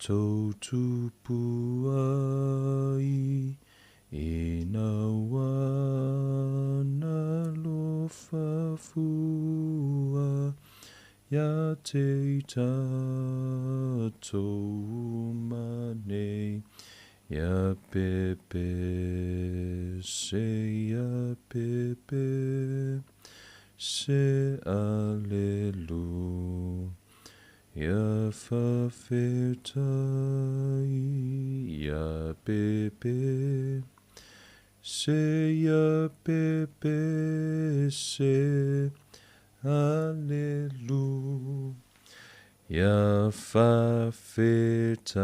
tatou tupu ai ina ua nalofa fua ia te i tatou uma nei. Ia pepe se ia pepe se alelu ia fafetai ia pepe se ia pepe se alelu ia fafetai.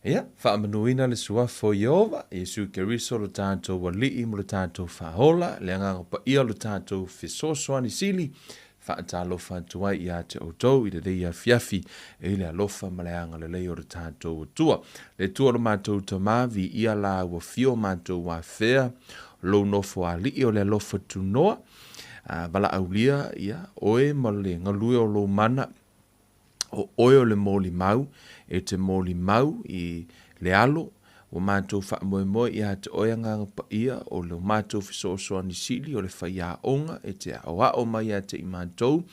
Ia, faamanuina le suafa o Ieova, Iesu Keriso lo tatou Alii ma lo tatou Faaola, le Agaga Paia o lo tatou Fesoasoani Sili, faatalofa atu ai ia te outou i lenei afiafi i le alofa ma le agalelei o le tatou Atua. Le Atua lo matou Tama, viia la ua fio matou afea, lou nofoalii o le alofa tunoa, a valaaulia ia oe ma le galue o lou mana, o oe o le molimau, e te molimau i le alo, ua matou faamoemoe ia te oe Agaga Paia o le matou fesoasoani sili o le faiaoga e te aoao mai ia te i matou,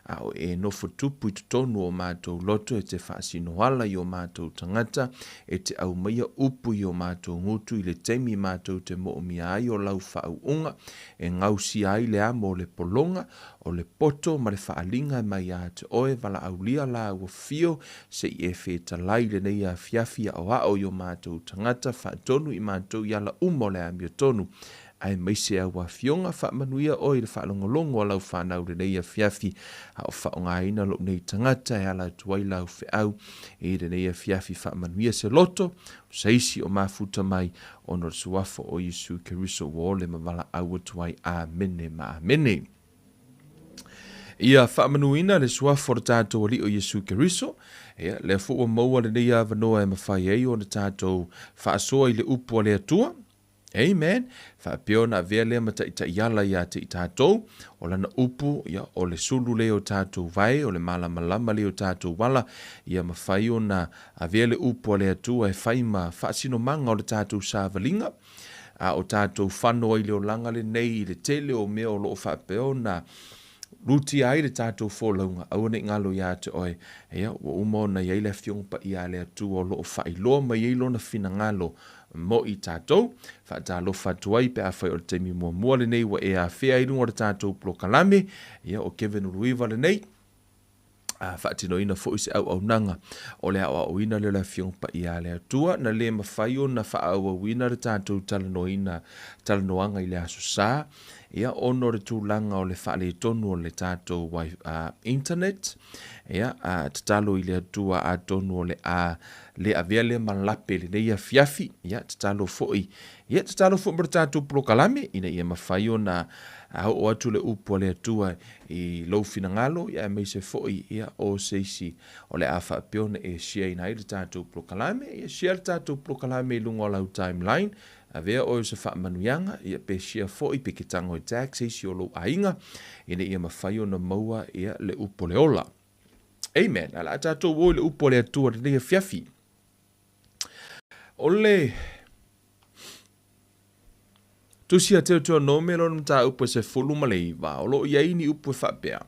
a o e nofo tupu i totonu o matou loto e te faasinoala i o matou tagata, e te aumaia upu i o matou gutu i le taimi matou te moomia ai o lau faauuga, e gausia ai le amo o le pologa, o le poto ma le faaaliga mai ia te oe, valaaulia la ua fio se i e fetalai i lenei afiafi aoao i o matou tagata, faatonu i matou i ala uma o le amiotonu, aemaise au afioga, faamanuia oe i le faalogologo a lau fanau lenei afiafi, a o faaaogaina lou nei tagata e ala atu ai lau feau i lenei afiafi, faamanuia se loto, o se isi o mafuta mai, ona o le suafa o Iesu Keriso ua ole ma valaau atu ai. Amene ma amene. Ia faamanuina le suafa o le tatou Alii o Iesu Keriso. Ia, lea foi ua maua lenei avanoa e mafai ai ona tatou faasoa i le upu a le Atua. Amen. Faapea ona avea lea ma taitaiala ia te i tatou, o lana upu, ia, o le sulu lea o tatou vae, o le malamalama lea o tatou ala, ia mafai ona avea le upu a le Atua e fai ma faasinomaga o le tatou savaliga, a o tatou fano ai le olaga lenei i le tele o mea o loo faapea ona lutia ai le tatou folauga, aua ne i galo ia te oe, ia, ua uma ona i ai le Afioga Paia a le Atua o loo faailoa mai ai lona finagalo mo i tatou. Faatalofa atu ai pe afai o le taimi muamua lenei ua e afea ai luga o le tatou polokalame, ia, o Kevin Uluiva lenei, a faatinoina foi se auaunaga o le aoaoina lea o le Afioga Paia a le Atua. Na le mafai ona faaauauina le tatou talanoaina talanoaga i le aso Sa, ia, ona o le tulaga o le faaletonu o le tatou internet. Ia, tatalo i le Atua atonu o le a le avea lea ma lape lenei afiafi. Ia, tatalo foi, ia, tatalo foi mo le tatou polokalame ina ia mafai ona oo atu le upu a le Atua i lou finagalo, ia, aemaise foi, ia, o se isi o le a faapea ona e share ai le tatou polokalame. Ia, share le tatou polokalame i luga o lau timeline, avea oe o se faamanuiaga, ia, pe share foi pe ke tago e tag se isi o lou aiga ina ia mafai ona maua, ia, le upu o le ola. Amen. Ae o le a tatou o i le upu a le Atua lenei afiafi. O le Tusi a Teuteronome lona mataupu e 19, o loo i ai ni upu e faapea,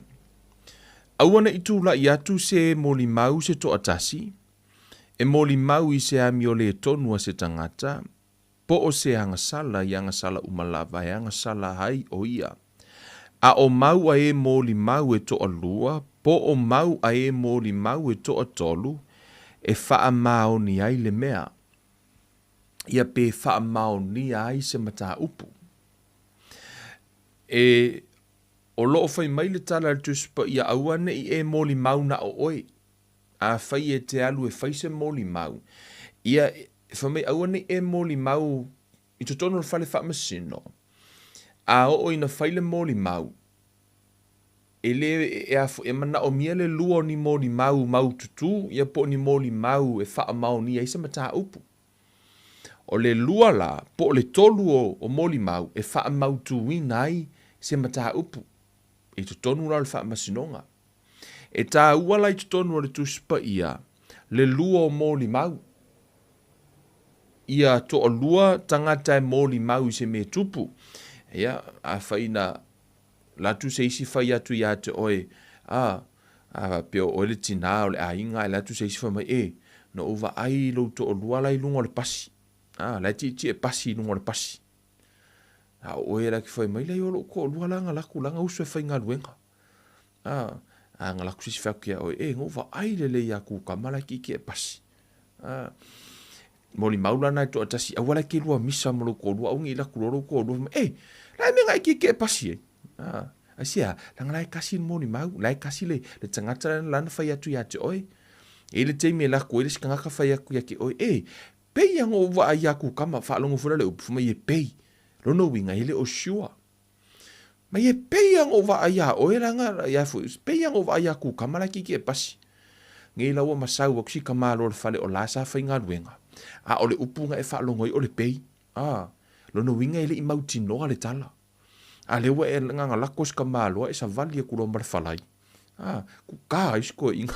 Aua ne i tulai atu se molimau se toatasi, e molimau i se amio le tonu a se tagata, po o se agasala i agasala uma lava e agasala ai o ia. A o mau a e molimau e toalua, po o mau a e molimau e toatolu, e faamaoni ai le mea. Ia pe faamaonia ai se mataupu. E o loo fai mai le tala a le Tusi Paia, aua ne i e molimau na o oe. Afai e te alu e fai se molimau, ia, fai mai aua ne i e molimau i totonu o le fale faamasino. A oo ina fai le molimau, e le e a e manaomia le lua o ni molimau maututu, ia, po o ni molimau e faamaonia ai se mataupu. O le lua la, po o le tolu o molimau e faamautuina ai se mataupu i totonu la o le faamasinoga. E tāua la i totonu o le Tusi Paia le lua o molimau. Ia toalua tagata e molimau i se mea tupu. Ia, afai na alu atu se isi fai atu ia te oe, a, a faapea o oe le tinā o le aiga, ae alu atu se isi fai mai, e, na ou vaai i lou toalua la i luga o le pasi. A, la e tietie pasi i luga o le pasi. A o oe la e fai mai, leai o lou toalua la na alu atu la na uso e faigaluega. A, a na alu atu se isi fai atu ia oe, e, na ou vaai lelei ia kukama la e tietie pasi. A, molimau la na e toatasi, aua la e te lua misa ma lou toalua, aua ne i alu atu loa lou toalua fai mai, e, la e mea na e tietie pasi ai. A, aisea, leaga la e tasi le molimau, la e tasi le, le tagata la na fai atu ia te oe. E i ai le taimi e alu atu ai le isi tagata fai atu ia te oe, e, pei lava na ou vaai ia kukama, faalogo foi la le upu, fai mai e pei. Lona uiga, e le o sure. Mai e pei lava na ou vaai ia oe leaga ia foi, pei lava na ou vaai ia kukama la e kiki e pasi. Nei la ua masau atu si tamaloa o le fale o la sa faigaluega. A o le upu na e faalogo ai o le pei. A, lona uiga e le i mautinoa le tala. A lea ua e gagalako si tamaloa e savali atu loa ma le falai. A, kuka ai si toeaina.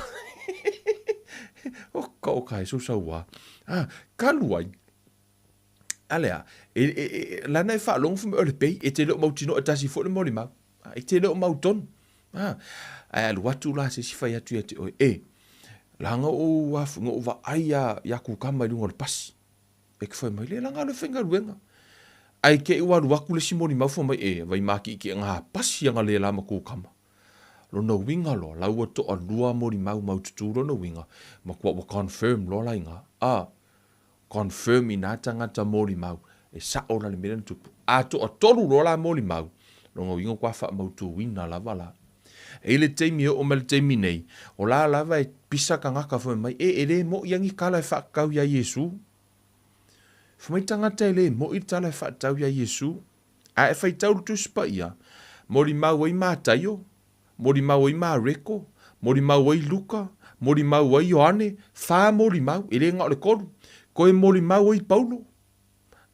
Oka oka e sausauā. A, talu ai. A lea, e, e, e, lana e faalogo fai mai o le pei, e te le o mautinoa e tasi foi le molimau. E te le o mautonu. A, ae alu atu la se isi fai atu ia te oe, e, leaga ou afu, na ou vaai ia, ia kukama i luga o le pasi. E ke fai mai, le leaga alu e faigaluega. Ae te i ua alu atu le isi molimau fai mai, e, vai makiikiiga ha pasi anga le la ma kukama. Lona uiga loa, la ua toalua molimau maututu lona uiga, matua ua confirm loa la iga. A, Confirm i nā tagata molimau e sa'o la le mea lea na tupu. A toatolu loa la molimau, lona uiga ua faamautuina lava la. E i ai le taimi e oo mai le taimi nei, o la lava e pisa tagata fai mai, e, e le mo'i a ni tala e faatatau iā Iesu. Fai mai tagata e le mo'i le tala e faatatau iā Iesu. A e faitau le Tusi Paia, molimau ai Mataio, Molimau ai Mareko, molimau ai Luka, molimau ai Ioane, whā molimau, e le na o le kolu. Koe molimau ai Paulo.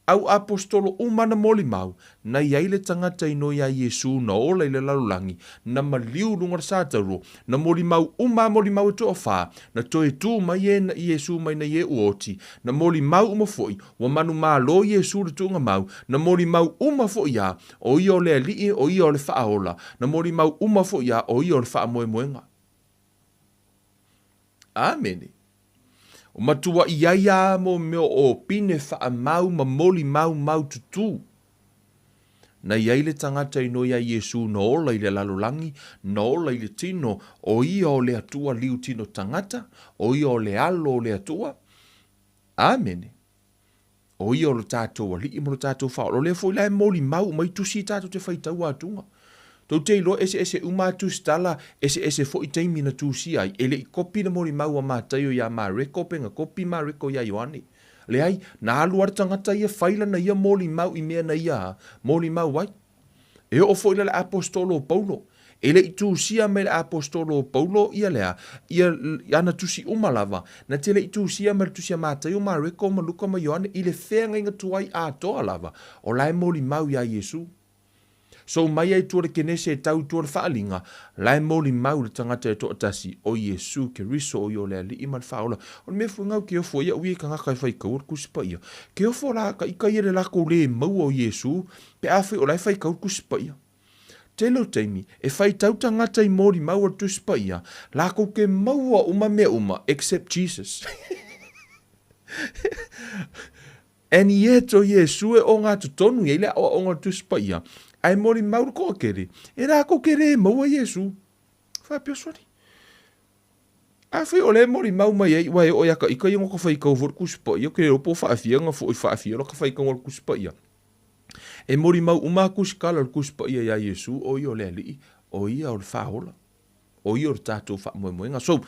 Au aposetolo uma na molimau, na i ai le tagata i noi a Iesu na ola i le lalolagi, na maliu luga o le satauro, na molimau uma a molimau e toawhā, na toe tū mai e na Iesu mai nei e uoti, na molimau uma foi, ua manumalo Iesu le tuuga mau, na molimau uma foi a, O ia o le Alii, o ia o le Faaola, na molimau uma foi a, o ia o le faamoemoega. Amene. O matua i ai a mo mea o pine faamau ma molimau mau tutū. Na i ai le tagata i noi a Iesu na ola i le lalolagi, na ola i le tino, o ia o le Atua liu tino tagata, o ia o le alo o le Atua. Amene. O ia o lo tatou Alii ma lo tatou Faaola. O lea foi la e molimau uma i tusi tatou te faitaua atuga. Tou te iloa eseese uma a tusi tala, eseese foi taimi na tusia ai. E le i kopi le molimau a Mataio iā Mareko pe na kopi Mareko iā Ioane. Leai, na alu a le tagata ia fai lana ia molimau i mea na ia molimau ai. E oo foi la le Aposetolo o Paulo, e le i tusia mai le Aposetolo o Paulo ia lea, ia ana tusi uma lava, na te le i tusia mai le tusi a Mataio, Mareko, ma Luka ma Ioane i le feagaiga tuai atoa lava, o la e molimau iā Iesu. So mai ai tua le Kenese e tau i tua le Faaliga, la e molimau le tagata e toatasi, o Iesu Keriso o ia o le Alii ma le Faaola. O le mea foi ngau ke ofo ia ui e tagata e faitaua le Tusi Paia. Ke ofo la ka ika ia le lakou le maua o Iesu, Pe afai o la e faitau le Tusi Paia. Tele o taimi, e faitau tagata i molimau o le Tusi Paia, lakou ke maua uma mea uma except Jesus. And yet o Iesu e ogatotonu i ai le aoaoga o le Tusi Paia, ae molimau le toatele, e lakou ke le maua Iesu. Faapea soli. Afai o lea e molimau mai ai, ua e oo ia ka ika ia no ka faitau foi le Tusi Paia, ou te le iloa po o faafia na foi faafia la ka faitauga o le Tusi Paia. E molimau uma atu si kala o le Tusi Paia iā Iesu, o ia o le Alii, o ia o le Faaola, o ia o le tatou faamoemoega. So,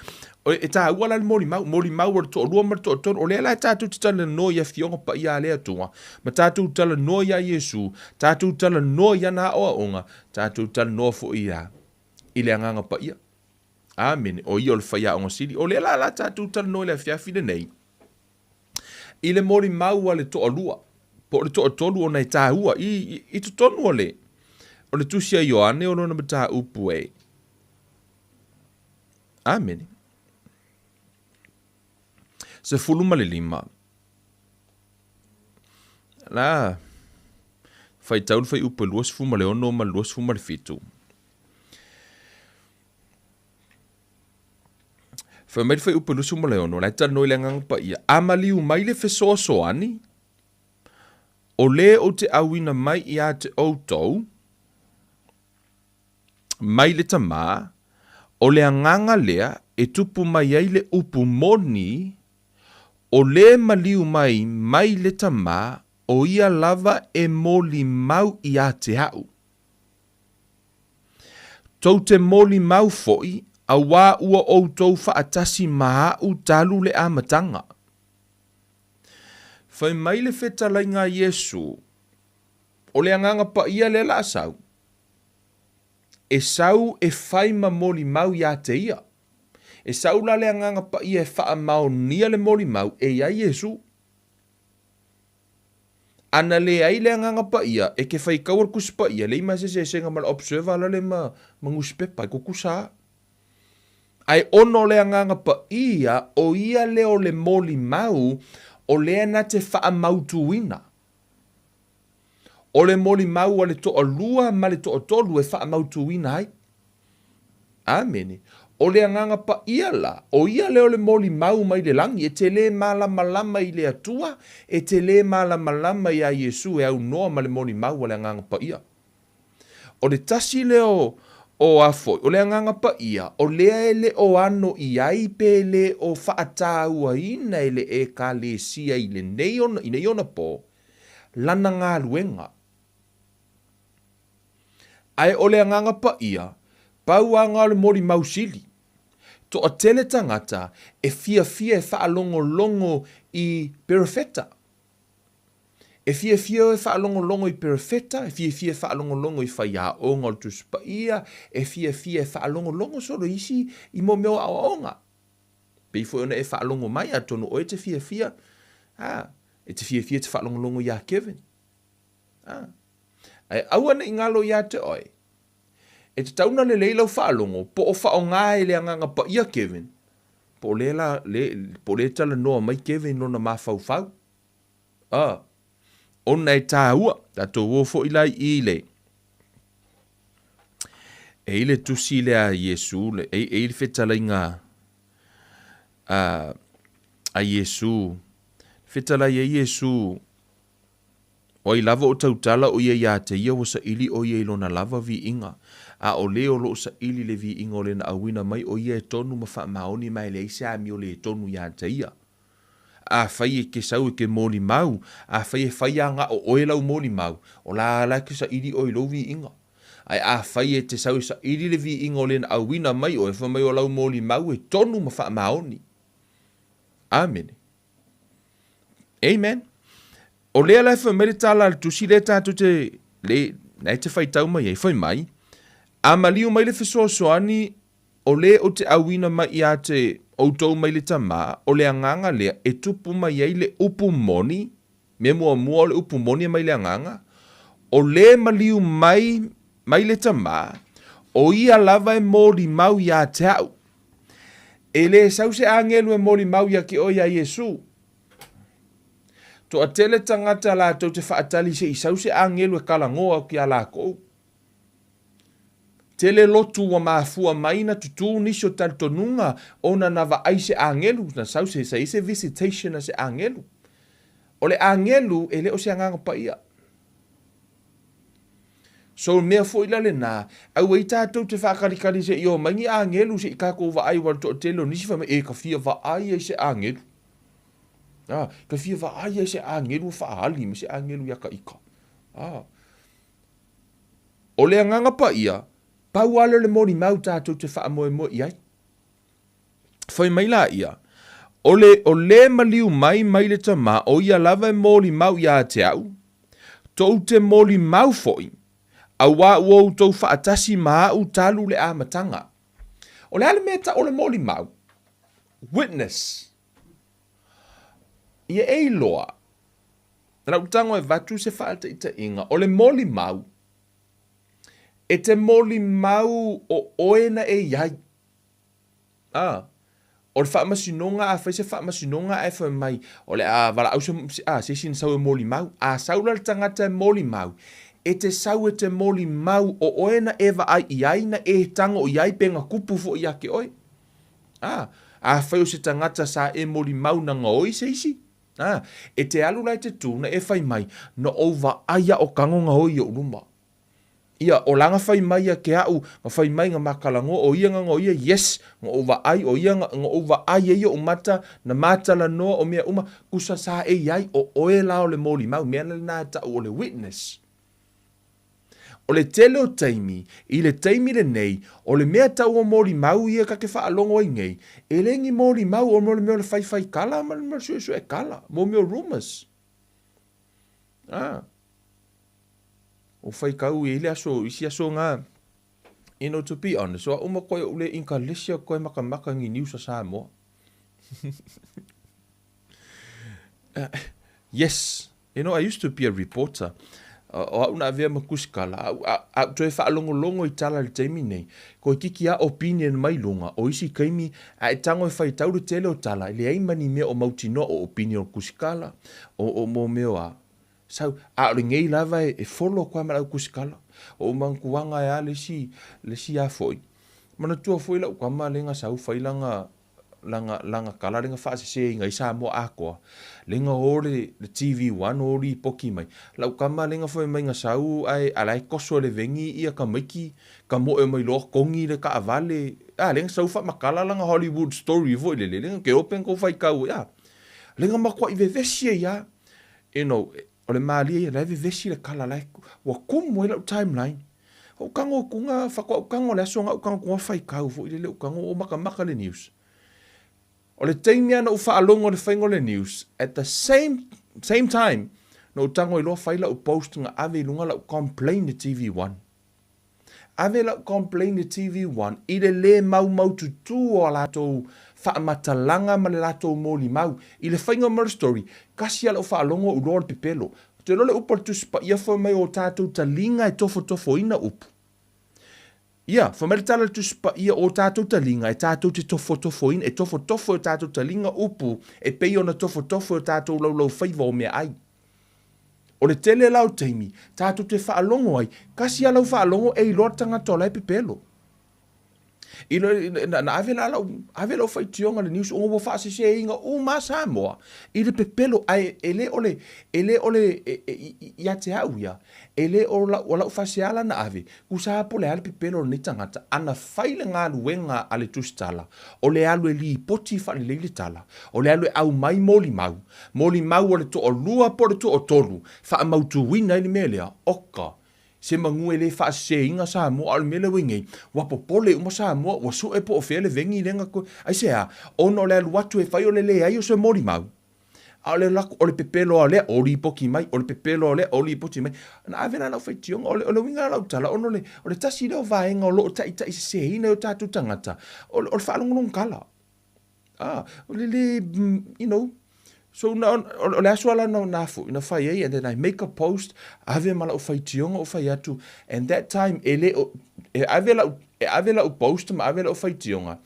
e tāua la le molimau, molimau o le toalua ma le toatolu, o lea la e tatou te talanoa i Afioga Paia a le Atua, ma tatou talanoa iā Iesu, tatou talanoa i ana aoaoga, tatou talanoa foi iā, i le Agaga Paia. Amene. O ia o le faiaoga sili. O lea la la tatou talanoa i le afiafi lenei, i le molimau a le toalua, po o le toatolu ona e tāua i, i, i totonu o le, o le tusi a Ioane o lona mataupu e. Amene. 15. La, faitau le fuaiupu e 26 ma le 27. Fai mai le fuaiupu e 26, la e talanoa i le Agaga Paia, A maliu mai le fesoasoani, o lē ou te auina mai ia te outou, mai le Tamā, o le Agaga lea e tupu mai ai le upu moni, o lē maliu mai mai le Tamā, o ia lava e molimau ia te a'u. Tou te molimau foi, auā ua outou faatasi ma a'u talu le amataga. Fai mai le fetalaiga a Iesu, O le Agaga Paia lea la a sau, e sau e fai ma molimau iā te ia. E sau la le Agaga Paia e faamaonia le molimau e i ai Iesu. Ana leai le Agaga Paia, e ke faitaua le Tusi Paia, leai ma se eseesega ma le Observer la le ma ma nusipepa, e tutusa a. Ae ona o le Agaga Paia, o ia lea o le molimau, o lea na te faamautuina. O le molimau a le toalua ma le toatolu e faamautuina ai. Amene. O le Agaga Paia la, o ia lea o le molimau mai le lagi, e te lē malamalama i le Atua, e te lē malamalama iā Iesu e aunoa ma le molimau a le Agaga Paia. O le tasi lea o, o a foi, o le Agaga Paia, o lea e le o ano i ai pe le o faataauaina e le Ekalesia i lenei ona, i nei ona pō, lana galuega. Ae o le Agaga Paia, pau aga o le molimau sili. Toatele tagata e fiafia e faalogologo i perofeta. E fiafia e faalogologo i perofeta, e fiafia e faalogologo i faiaoga o le Tusi Paia, e fiafia e faalogologo solo i isi i mo mea o aoaoga. Pei foi ona e faalogo mai, atonu oe e te fiafia, a, e te fiafia e te faalogologo iā Kevin. A, ae aua ne i galo iā te oe. E tatau ona lelei lau faalogo, po o faaaoga e le Agaga Paia Kevin, po o lea la, le, po o lea e talanoa mai Kevin i lona mafaufau. A, ona e tāua, tatou o foi la i i le, e i le tusi lea a Iesu, le, e, e i le fetalaiga a, a Iesu, fetalai ai Iesu, O ai lava o tautala o ia iā te ia ua saili o ia i lona lava viiga, a o le o loo saili le viiga o lena auina mai o ia e tonu ma faamaoni ma e leai se amio le tonu iā te ia. Afai e ke sau e ke molimau, afai e fai agao oe lau molimau, o la la e ke saili oe i lou viiga. Ae afai e te sau e saili le viiga o lena auina mai oe, fai mai o lau molimau e tonu ma faamaoni. Amene. Amen. O lea la e fai mai le tala a le tusi lea tatou te, le, na e te faitau mai ai, fai mai, a maliu mai le fesoasoani o lē ou te auina mai ia te outou mai le Tamā, o le Agaga lea e tupu mai ai le upu moni, mea muamua o le upu moni e mai le Agaga, o lē maliu mai mai le Tamā, o ia lava e molimau iā te a'u. E lē sau se agelu e molimau ia ke oe iā Iesū. Toatele tagata latou te faatali se i sau se agelu e kalagoa atu iā lakou. Tele lotu ua mafua mai na tutū nisi o talitonuga ona na vaai se agelu, na sau se, sa i ai se visitation a se agelu. O le agelu e le o se Agaga Paia. So mea foi la lena, aua i tatou te faakalikali se i o mai ni agelu se i tatou vaai aua le toatele o nisi fai mai e ka fia vaai ai se agelu. Ah, ka fia vaai ai se agelu ua faaali mai se agelu ia ka ika. Ah. O le Agaga Paia, pau lava lea o le molimau tatou te faamoemoe i ai. Fai mai la ia, O le, o le maliu mai mai le Tamā, o ia lava e molimau iā te a'u, tou te molimau foi, auā ua outou faatasi ma a'u talu le amataga. O le a le mea e ta'u o le molimau? Witness. Ia e iloa, lau tago e avatu se faataitaiga, o le molimau, e te molimau o oe na e i ai. A, o le faamasinoga, a fai se faamasinoga ae fai mai, o le a valaau se, a, se isi na sau e molimau. A sau la le tagata e molimau, e te sau e te molimau o oe na e vaai i ai, na e tago i ai pe na kupu foi ia te oe. A, afai o se tagata sa e molimau na gaoi se isi, a, e te alu la e te tu na e fai mai, na ou vaai a o tago gaoi i ou luma. Ia, o la na fai mai ia ke aʻu, na fai mai na makalagoa, o ia na no ia, yes, na ou vaai, o ia na, na ou vaai ai oʻu mata, na matalanoa o mea uma, kusa sa e iai, o oe la o le molimau, mea lena e taʻu o le witness. O le tele o taimi, i le taimi lenei, o le mea tau o molimau ia ta te faalogo ai nei, e le ni molimau o le mea o le faifai tala ma le mea o le suesue tala, mo mea o rumors. Ah. O faitau i le aso, isi aso nga, you know, to be honest, o au ma koe o le inkalesi a koe makamaka ni news a Samoa. Yes, you know, I used to be a reporter. O au na avea ma kusikala, au, au toe whaalongolongo i tala le taimi nei, ko kiki a opinion mai lunga, o isi kaimi, a e tango e whaitau le tele o tala, le ai mani mea o mautinoa o opinion kusikala, o mō mea a. Sau, a o lenei lava e follow koa ma lau kusikala. O ou manatuaga e a le isi, le isi a foi. Manatua foi lau tama lenga sau fai lana, lana, lana tala lenga faaseseina ai Samoa atoa. Lenga o le, le TV One o lipoki mai. Lau tama lenga fai mai nga sau ae a la e koso e le vengi ia tamaiti, ka moe mai loa kogi le taavale. A lenga sau faamatala lana Hollywood story foi lele, lenga ke open kou faitau ai. A lenga makuai vevesi ai a. You know, o le malie ia, la e vevesi le kala, la e, ua kumu ai lau timeline. O ukago kuga, faatoa ukago le aso ga ukago kuga faitau foi lele ukago o makamaka le news. O le taimi lava na ou faalogo i le faiga o le news, at the same, same time, na ou tago ai loa fai lau post na ave i luga lau complain i le TV One. Ave lau complain i TV One i le lē maumaututū o a latou faamatalaga ma le latou molimau i le faiga mai o le story, kasi a lau faalogo ou loa o le pepelo. Ou te iloa le upu a le Tusi Paia fai mai o tatou taliga e tofotofoina upu. Ia, fai mai le tala a le Tusi Paia o tatou taliga e tatou te tofotofoina, e tofotofo e o tatou taliga upu e pei ona tofotofo e o tatou laulaufaiva o meaai. O le tele la o taimi, tatou te faalogo ai, kasi a lau faalogo e iloa le tagata o la e pepelo. I lo, na, na ave la lau, ave lau faitioga le news ona ua faaseseina uma Samoa i le pepelo, ae e le o le, e le o le, e, e, ia te au ia, e le o lau, o lau faaseala na ave, Tusa po o le a le pepelo o lenei tagata, ana fai le galuega a le tusitala, o le alu e lipoti faalelei le tala, o le alu e aumai molimau, molimau o le toalua po o le toatolu, faamautuina ai le mea lea, oka, se manu e le faaseseina Samoa, a o le mea lea ua i nei, ua popole uma Samoa, ua sue po o fea le vegi lea na toe, aisea? Ona o le alu atu e fai o le leai o se molimau. A o le lako, o le pepelo a lea, o lipoti mai, o le pepelo a lea, o lipoti mai. Na ave la lau faitioga, o le, o le uiga la lau tala, ona o le, o le tasi lea o vaega o lo o taitaiseseina e o tatou tagata, o, o le faalogologo tala. Ah, o le le, you know, so na, o, o le aso ala na, na foi, na fai ai, and then I make a post, ave ma lau faitioga o fai atu, and that time, e le o, e ave lau, e ave lau post ma ave lau faitioga,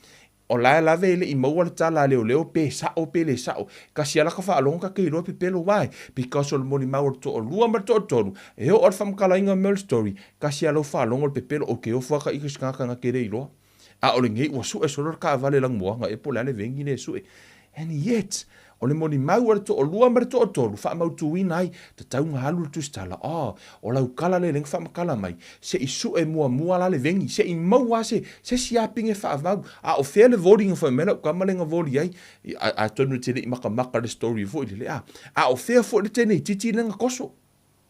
O la e lave e le i maua le tala a leoleo pe sao pe le sao. Kasi ala ka faalogo ka ke iloa pepelo why? Because o le molimau o le toalua ma le toatolu e oo le faamatalaina o le story kasi ala u faalogo le pepelo o ke ofo a ka ike se tagata na ke le iloa. A o lenei ua sue solo le taavale lanumoaga e po o le a le vegi le sue. And yet, o le molimau a le toalua ma le toatolu faamautuina ai, tatau na alu le tusitala, oh, o lau kala lea lea na faamatala mai, se i sue muamua la le vegi, se i maua se, se isi apige faavau, a o fea le voli na fai mai lau tama lea na voli ai, atonu e te le i makamaka i le story foi lele, a, a o fea foi le teine itiiti lea na toso.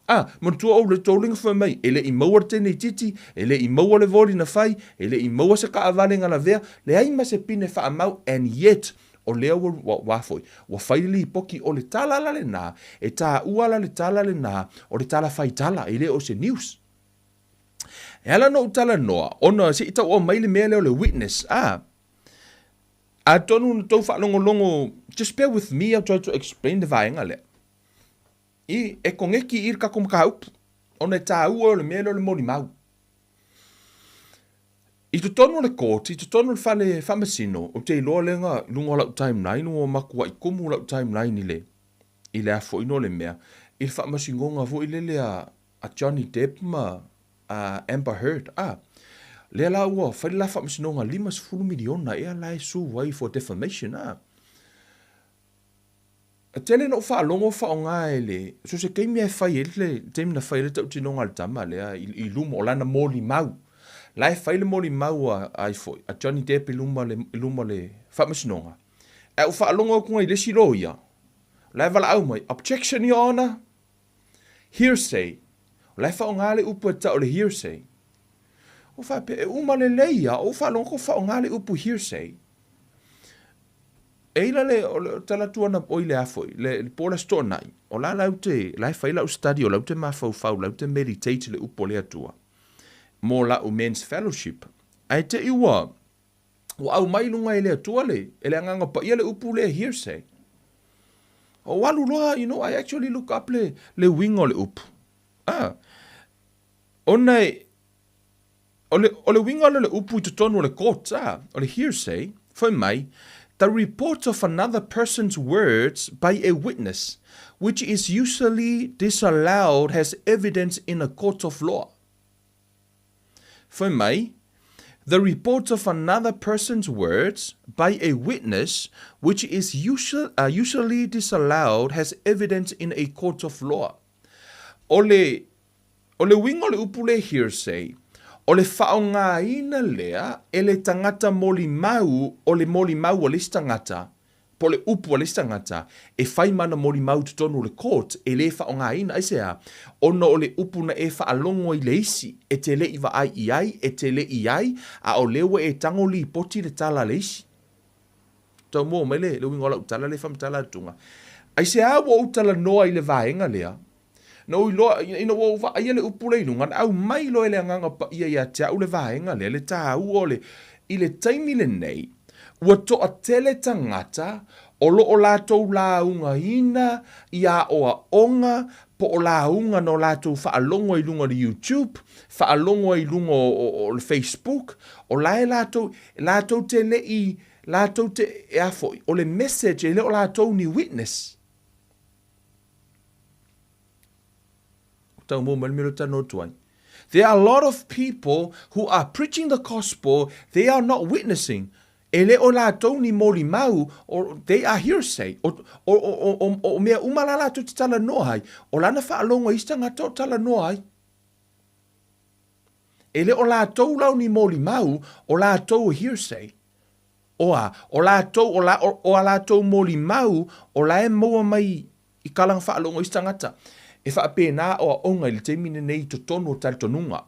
A, manatua ou le tou le na fai mai, e le i maua le teine itiiti, e le i maua le voli na fai, e le i maua se taavale na lavea, leai ma se pine faamau, and yet, o lea ua, ua, ua foi, ua fai le lipoti, o le tala la lena, e taua la le tala lena, o le tala fai tala, e le o se news. E ala ona ou talanoa, ona se i tau aumai le mea lea o le witness, a, atonu na tou faalogologo, just bear with me, I'll try to explain le vaega lea. I, e koneki i le tatou mataupu, ona e tāua o le mea lea o le molimau. I totonu o le court, i totonu o le fale faamasino, ou te iloa lea na i luga o lau timeline ua matuai tumu lau timeline i le, i le afoina o le mea, i le faamasinoga foi lele a, a Johnny Depp ma a Amber Heard, a, lea la ua fai le la faamasinoga $50 miliona ea la e sue ai for defamation, a. E tele ina ou faalogo o faaaoga e le, so se taimi lava e fai ai le taimi na fai ai le tautinoga a le tama lea i, i luma o lana molimau. La e fai le molimau a, a ifo, a Johnny Depp i luma le, i luma le faamasinoga. Ae ou faalogo atu i le isi loia, la e valaau mai, objection your honor, hearsay. O la e faaaoga le upu e tau o le hearsay. Ou faapea, e uma lelei lava, ou faalogo atu o faaaoga le upu hearsay. E ila le, o le tala atu ana, oi le a foi, le, le po o le Aso Toonai, o la lau te, la e fai lau study, o lau te mafaufau, lau te meditate le upu o le Atua, mo la'u men's fellowship. Ae te i ua, ua aumai i luga e le Atua le, e le Agaga Paia le upu lea hearsay. Ou alu loa, you know, I actually look up le, le uiga o le upu. Ah, ona e, O le, o le uiga lea o le upu i totonu o le court, a, o le hearsay, fai mai, the report of another person's words by a witness, which is usually disallowed as evidence in a court of law. Fai mai, the report of another person's words by a witness, which is usually, usually disallowed as evidence in a court of law. O le, O le uiga o le upu le hearsay, o le faaaogaina lea e le tagata molimau o le molimau a le isi tagata, po o le upu a le isi tagata, e fai ma ana molimau i totonu o le court, e le faaaogaina. Aisea? Ona o le upu na e faalogo ai i le isi, e te le i vaai i ai, e te le i ai, a o lea ua e tago lipoti le tala a le isi. Tau mua mai le, le uiga o lau tala lea e faamatala atuga. Aisea ua ou talanoa i le vaega lea? Na ou iloa, ina ua ou vaaia le upu lea i luga, na aumai loa e le Agaga Paia ia te au le vaega lea, le taua o le, i le taimi lenei, ua toatele tagata o lo o latou laugaina i aoaoga po o lauga na o latou faalogo ai i luga o le YouTube, faalogo ai i luga o, o, o le Facebook, o la e latou, latou te le i, latou te, e a foi, o le message e le o latou ni witness. Tau mo mai le mea talanoa atu ai. There are a lot of people who are preaching the gospel, they are not witnessing. E le o latou ni molimau, or they are hearsay. O, o, o, o, o, o mea uma la latou te talanoa ai, o lana faalogo i isi tagata o talanoa ai. E le o latou lau ni molimau, o latou hearsay. O a, o latou, o la, o, o a latou molimau, o la e maua mai i kalanga faalogo isi tagata. E faapena aoaoga i le taimi lenei i totonu o talitonuga.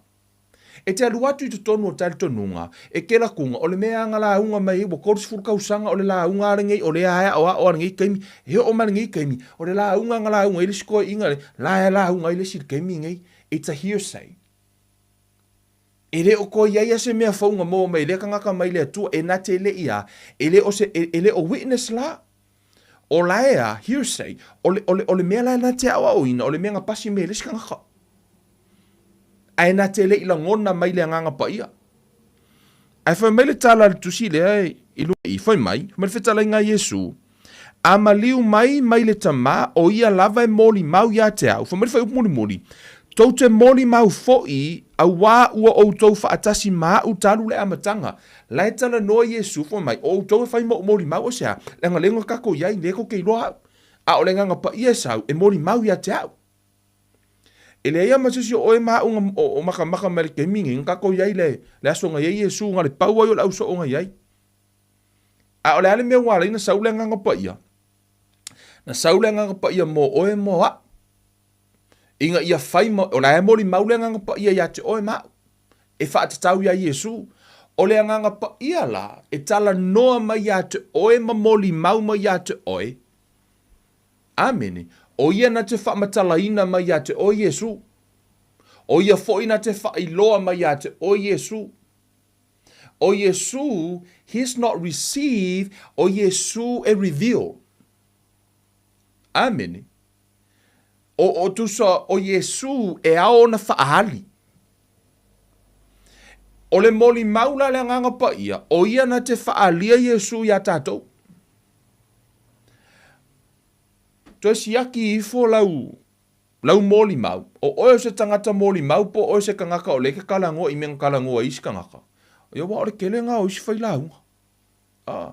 E te alu atu i totonu o talitonuga, e kela kuga, o le mea a nga lauga mai ai ua 30 kausaga o le lauga a lenei, o lea e aoao a lenei taimi, e oo mai lenei taimi, o le lauga a nga lauga ai le isi toeaiina, la e lauga ai le isi i le taimi lenei. It's a hearsay. E le o koe i ai ia se mea fou na maua mai e lea tagata mai le Atua, e na te le i a, e le o se, e, e le o witness la. O la e a, hearsay, o le, o le, o le mea la e na te aoaoina, o le mea na pasi mai e le isi tagata. Ae na te le i lagona mai le Agaga Paia. Ae fai mai le tala a le tusi lea i luga i, fai mai, fai mai le fetalaiga a Iesu, A maliu mai mai le Tama, o ia lava e molimau ia te au. Fai mai le fuaiupu mulimuli, Tou te molimau foʻi, auā ua outou faatasi ma aʻu talu le amataga. La e talanoa Iesu, fai mai, o outou e fai ma ou molimau, o se a? Leaga lea na tatou i ai, lea tou te iloa aʻu. A o le Agaga Paia e sau, e molimau ia te aʻu. E leai lava ma se isi o oe ma aʻu na, o, o makamaka mai le taimi nei, na tatou i ai le, le aso na i ai Iesu, na le pau ai o le au soo na i ai. A o le a le mea ua ala ai na sau le Agaga Paia? Na sau le Agaga Paia mo oe mo aʻu. Ina ia fai ma, o la e molimau le Agaga Paia ia te oe ma aʻu. E faatatau iā Iesu. O le Agaga Paia la, e talanoa mai ia te oe ma molimau mai ia te oe. Amene. O ia na te faamatalaina mai ia te oe Iesu. O ia foi na te faailoa mai ia te oe Iesu. ʻO Iesū, he's not receive, ʻo Iesū e reveal. ʻĀmene. ʻO, ʻo tusa, ʻo Iesū e ao ona faaali. O le molimau la le Agaga Paia, o ia na te faaalia Iesu iā tatou. Toe siaki ifo lau, lau molimau, o oe o se tagata molimau po o oe o se kagaka o lea e ke kalagoa i mea na kalagoa ai isi kagaka. Ia aua o le kelega o isi failauga. A.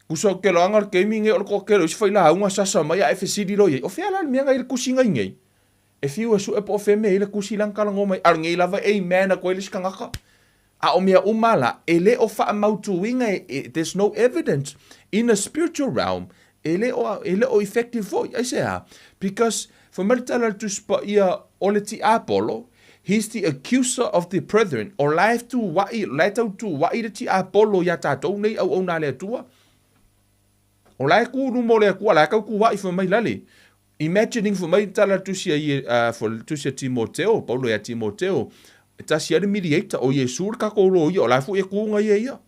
Tusa o ke loaga o le taimi nei o le toatele o isi failauga sasa mai ae fesili loa i ai, o fea la le mea na i ai le tusi na i nei? E fiu e sue po o fea mea e i ai le tusi la na talanoa mai, a o lenei lava e amen atu ai le isi tagata. A o mea uma la, e le o faamautuina, e, there's no evidence in a spiritual realm, e le o, e le o effective foi. Aisea? Because, fai mai le tala a le Tusi Paia o le tiapolo, he's the accuser of the brethren, o la e tuuaʻi, o la e tau tuuaʻi le tiapolo iā tatou nei auauna a le Atua. O la e kū i luma o le Atua, o la e tau tuuaʻi fai mai lale. Imagining fai mai le tala a le Tusi a, uh, le Tusi a Timoteo, Paulo iā Timoteo, e tasi ai le mediator, o Iesu le tatou loia, o la foi e kū na ia ia.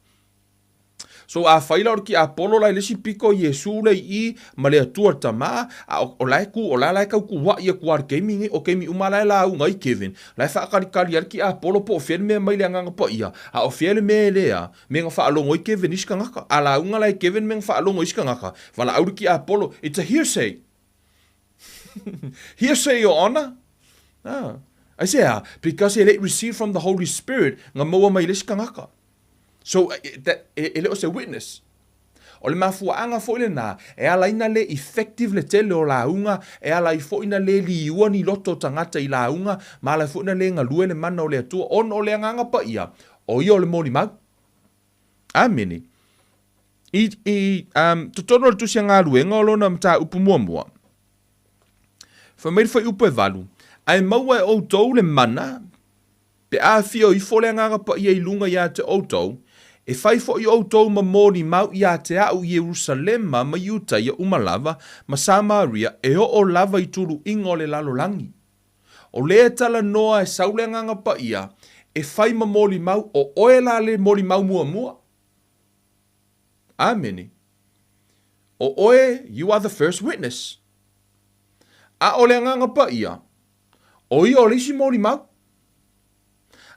So afai la o le tiapolo la i le isi pito o Iesu lea i i ma le Atua le Tama, a o, o la e ku, o la la e tau kuaʻi atu a le taimi nei, o taimi uma la e lauga ai Kevin, la e faakalikali ai le tiapolo po o fea le mea mai le Agaga Paia, a o fea le mea e lea, mea na faalogo ai Kevin i isi tagata. A lauga la e Kevin mea na faalogo i isi tagata, valaau le tiapolo, it's a hearsay. Hearsay, Your Honor. Ah. Aisea? Because e le i receive from the Holy Spirit, na maua mai le isi tagata. So, that, e, e le o se witness. O le mafuaaga foi lena, e ala ai na le effective le tele o lauga, e ala ai foi na le liua ni loto o tagata i lauga, ma ala ai foi na le galue le mana o le Atua, ona o le Agaga Paia, o ia o le molimau. Amene. I, i, um, totonu o le Tusi a Galuega o lona mataupu muamua, fai mai le fuaiupu e valu, Ae maua e outou le mana, Pe a afio ifo le Agaga Paia i luga iā te outou, e fai foʻi outou ma molimau iā te aʻu i Ierusalema ma Iutaia uma lava, ma Samaria, e oo lava i tuluʻiga o le lalolagi. O lea talanoa e sau le Agaga Paia e fai ma molimau, o oe la le molimau muamua. Amene. O oe, you are the first witness. A o le Agaga Paia, O ia o le isi molimau.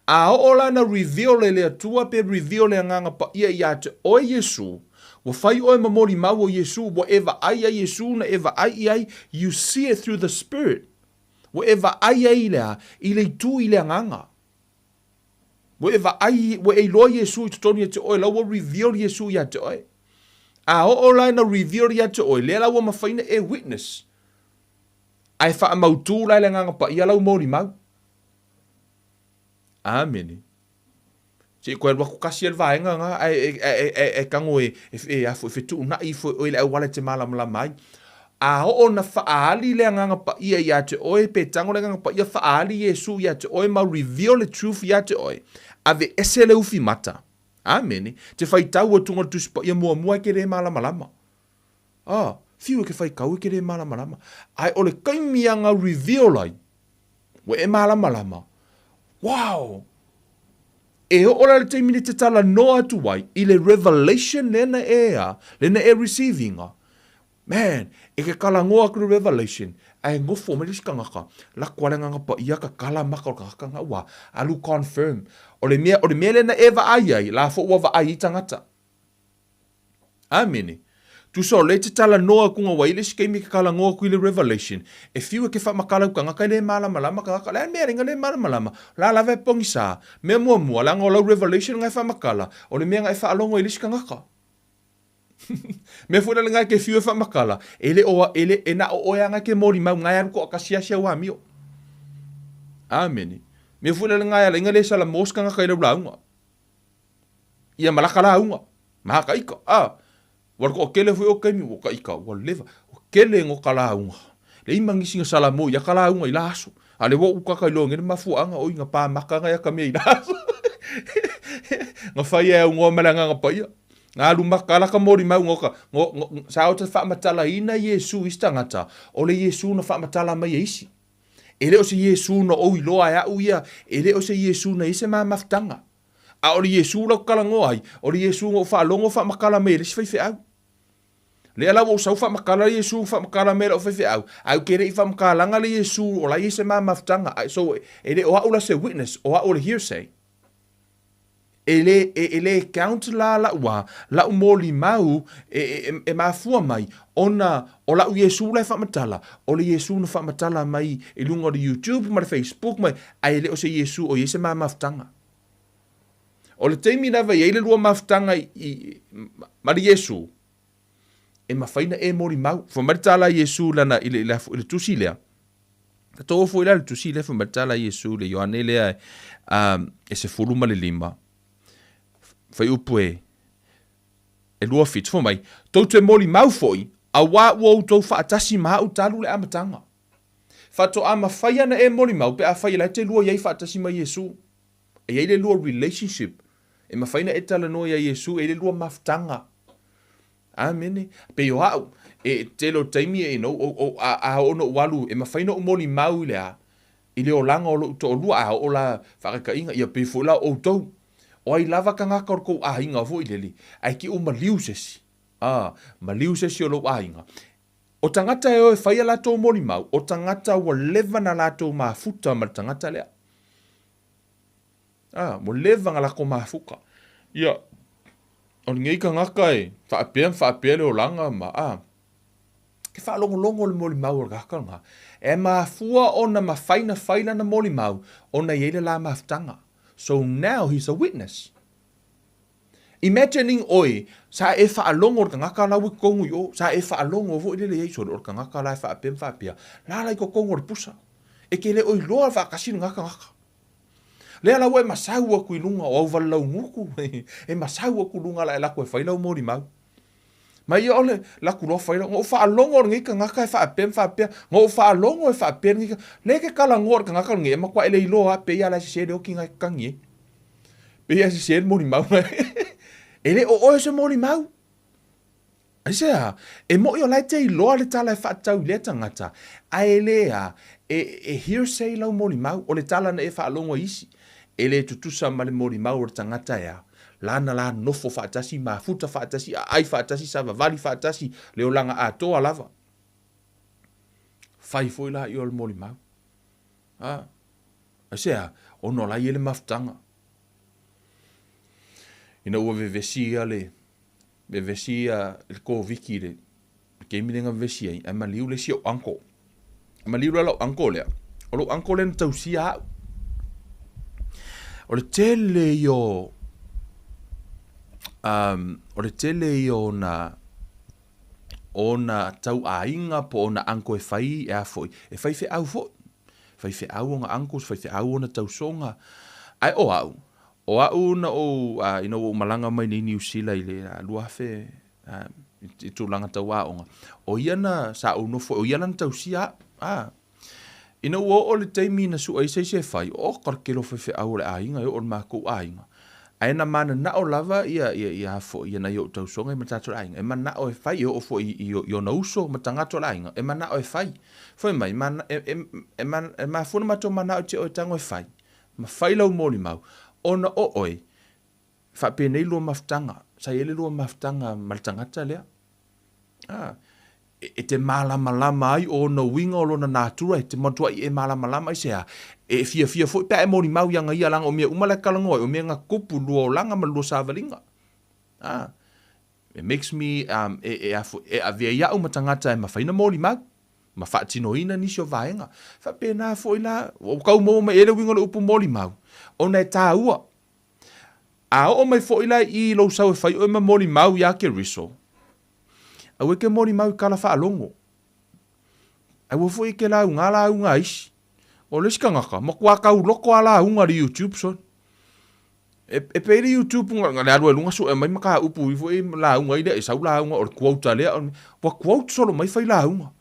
A oo la na reveal e le Atua pe reveal le Agaga Paia iā te oe Iesu, ua fai oe ma molimau o Iesu, ua e vaai iā Iesu na e vaai i ai, you see it through the Spirit. Ua e vaai ai i le a? I le itu i le Agaga. Ua e vaai, ua e iloa Iesu i totonu ia te oe, la ua reveal Iesu iā te oe. A oo la na reveal iā te oe, lea la ua mafai na e witness. Ae faamautū la e le Agaga Paia lau molimau. Amene. Se i koe alu aku kasi e le vaega nga, ae, e, e, e, e tago e, e, e, a foi fetuunaʻi ifo e oe le auala e te malamalama ai. A oo na faaali le Agaga Paia iā te oe, pe tago le Agaga Paia faaali Iesu iā te oe ma reveal le truth iā te oe, ave ese le ufi mata. Amene. Te faitau atu nga le Tusi Paia muamua e ke le malamalama. A, whiu e ke whai kau e ke le malamalama. Ae o le kaimi a nga reveal ai, ua e malamalama. Wow! E oo la le taimi nei te talanoa atu ai i le revelation lena e a, lena e receiving-a. Man, e ke kalangoa aku le revelation, ae ngofo mai le isi kangaka, lako a le Agaga Paia ka kala maka o le kangaka nga ua alu confirm. O le mea, o le mea lena e vaai ai, la fo ua vaai ai tagata. Amene. Tusa o lea te talanoa aku nga wai le isi taimi ke talanoa aku i le Revelation, e fiu e ke whaamakalau kangaka e le malamalama kangaka, le a mea lenga le malamalama, la lava e pongisa. Mea muamua, leaga o lau Revelation nga e whaamakala, o le mea nga e whaalogo i le isi kangaka. Mea foi la lenga e ke fiu e whaamakala, e le o, e le, e na o oe anga ke molimau, nga e alu toakasi asi au amio. Amene. Mea foi la lenga e ala inga le sala mos kangaka i lau launga. Ia ma laka lauga, ma ka ika, a, ua le toatele foi o taimi ua ka ika, ua leva, ua tele no ka lauga. Leai ma nisi na salamo ia ka lauga i la aso. A le ua ou kaka iloa nei le mafuaaga oi na pa maka na ia ka mea i la aso. Na fai e au ngoa ma le Agaga Paia. Na alu maka ala ka molimau no ka, no, no, sa o te faamatalaina Iesu i isi tagata, o le Iesu na faamatala mai e isi. E le o se Iesu na ou iloa e aʻu ia, e le o se Iesu na i ai se ma mafutaga. A o le Iesu la ou talanoa ai, o le Iesu na ou faalogo faamatala mai e le isi faifeau. Lea la ua ou sau faamatala le Iesu faamatala mai e lau faifeau, ae ou te le i faamatalaga le Iesu o la e i ai se ma mafutaga. So, e le o aʻu la se witness, o aʻu o le hearsay. E le, e, e le count la la'u a, la'u molimau e, e, e mafua mai ona o la'u Iesu la e faamatala, o le Iesu na faamatala mai i luga o le YouTube ma le Facebook ma, ae le o se Iesu o i ai se ma mafutaga. O le taimi lava e i ai le lua mafutaga i, i, ma le Iesu, e mafai na e molimau. Fai mai le tala a Iesu lana i le, i le, i le tusi lea. Tatou foi la le tusi lea fai mai le tala a Iesu le Ioane lea um, e 15. Fai upu e e 27 fai mai, tou te molimau foi, auā ua outou faatasi ma au talu le amataga. Faatoa mafai ana e molimau pe afai e la e te lua i ai faatasi ma Iesu. E i ai le lua relationship e mafai ona e talanoa iā Iesu, e i ai le lua mafutaga. Amene. Pei o a'u, e tele o taimi e, you know, o, o, a, a oo ona ou alu, e mafai ona ou molimau i le a? I le olaga o lo'u to'alua, a oo la faakaikaiga, ia pei foi la o outou. O ai lava tagata o le tou aiga foi lele, ae te i ua maliu se isi, a, maliu se isi o lou aiga. O tagata e o e fai a latou molimau, o tagata ua leva na latou mafuta ma le tagata lea. A, ua leva na latou mafuta. Ia, o lenei tagata e faapea ma faapea le olaga ma, a, ke faalogologo le molimau o le tagata lena, e mafua ona mafai na fai lana molimau ona e i ai le la mafutaga. So now he's a witness. Imagining oe, sa e faalogo le tagata la ua i totonu i o, sa e faalogo foi lele i ai, sole o le tagata la e faapea ma faapea, la la i totonu o le pusa. E te le o iloa faatasi lena tagata. Lea la ua e masau atu i luga o au valelaugutu, e masau atu i luga la e alu atu e fai lau molimau. Ma ia ole, laku loa fai lau, na ou faalogo lenei tagata e faapea ma faapea, na ou faalogo e faapea lenei tagata. Lea e te talanoa i le tagata lenei, e matua e le iloa lava pei lava la e sese le oti na e tatagi ai. Pei lava e sese le molimau na e le o oe o se molimau. Aisea? E moʻi o la e te iloa le tala e faatatau i lea tagata, ae le a, e, e hearsay lau molimau, o le tala na e faalogo e isi, e le tutusa ma le molimau o le tagata e a, lana la nofo faatasi, mafuta faatasi, aai faatasi, savavali faatasi, le olaga atoa lava. Fai foi la i o le molimau. A, aisea? Ona o la e i ai le mafutaga. Ina ua vevesi ia le, vevesi ia le Koviti i le taimi lea na vevesi ai, ae maliu le isi ou uncle. Maliu la lau uncle lea. O lou uncle lea na tausia au. O le tele ia o um, o le tele ia o ona ona tauaiga po o ona uncle e fai e a foi, e faifeau foi. Faifeau ona uncles, faifeau ona tausoga. Ae o au, O au na ou, ina ua ou malaga mai nei Niu Sila i le 2000, i tulaga tau aoga, o ia na, sa ou nofo, o ia la na tausia au. A, ina ua oo le taimi na sue ai se isi e fai, oka le tele o faifeau o le aiga e oo i le makou aiga. Ae na mananao lava ia, ia, ia foi, ia nai ou tausoga ma tagata o le aiga, e manao e fai, e oo foi i, i ona uso ma tagata o le aiga, e manao e fai. Fai mai, e, e, e, e mafua ona matou manao ia te oe e tago e fai. Ma fai lau molimau, ona o oe, faapenei lua mafutaga, sa i ai le lua mafutaga ma le tagata lea. A, e, e te malamalama ai o ona uiga o lona natura, e te matuai e malamalama ai se a, e fiafia foi pe a e molimau ia ia leaga o mea uma la e talanoa ai, o mea na tupu lua olaga ma le lua savaliga. A, it makes me, um, e, e, e avea ia'u ma tagata e mafai ona molimau. ma faatinoina nisi o vaega. Faapena foi la, ua tau maua mai i ai le uiga o le upu molimau, ona e taua. A oo mai foi la i lou sau e fai oe ma molimau iā Keriso, aua e ke molimau i tala faalogo. Aua foi e ke lauga lauga a isi. O le isi tagata, matua tauloto lava lauga i le YouTube son. E, e pei le YouTube na le alu ai luga sue mai mataupu i foi lauga ai lea, e sau lauga o le quote a lea, ua quote solo mai fai lauga.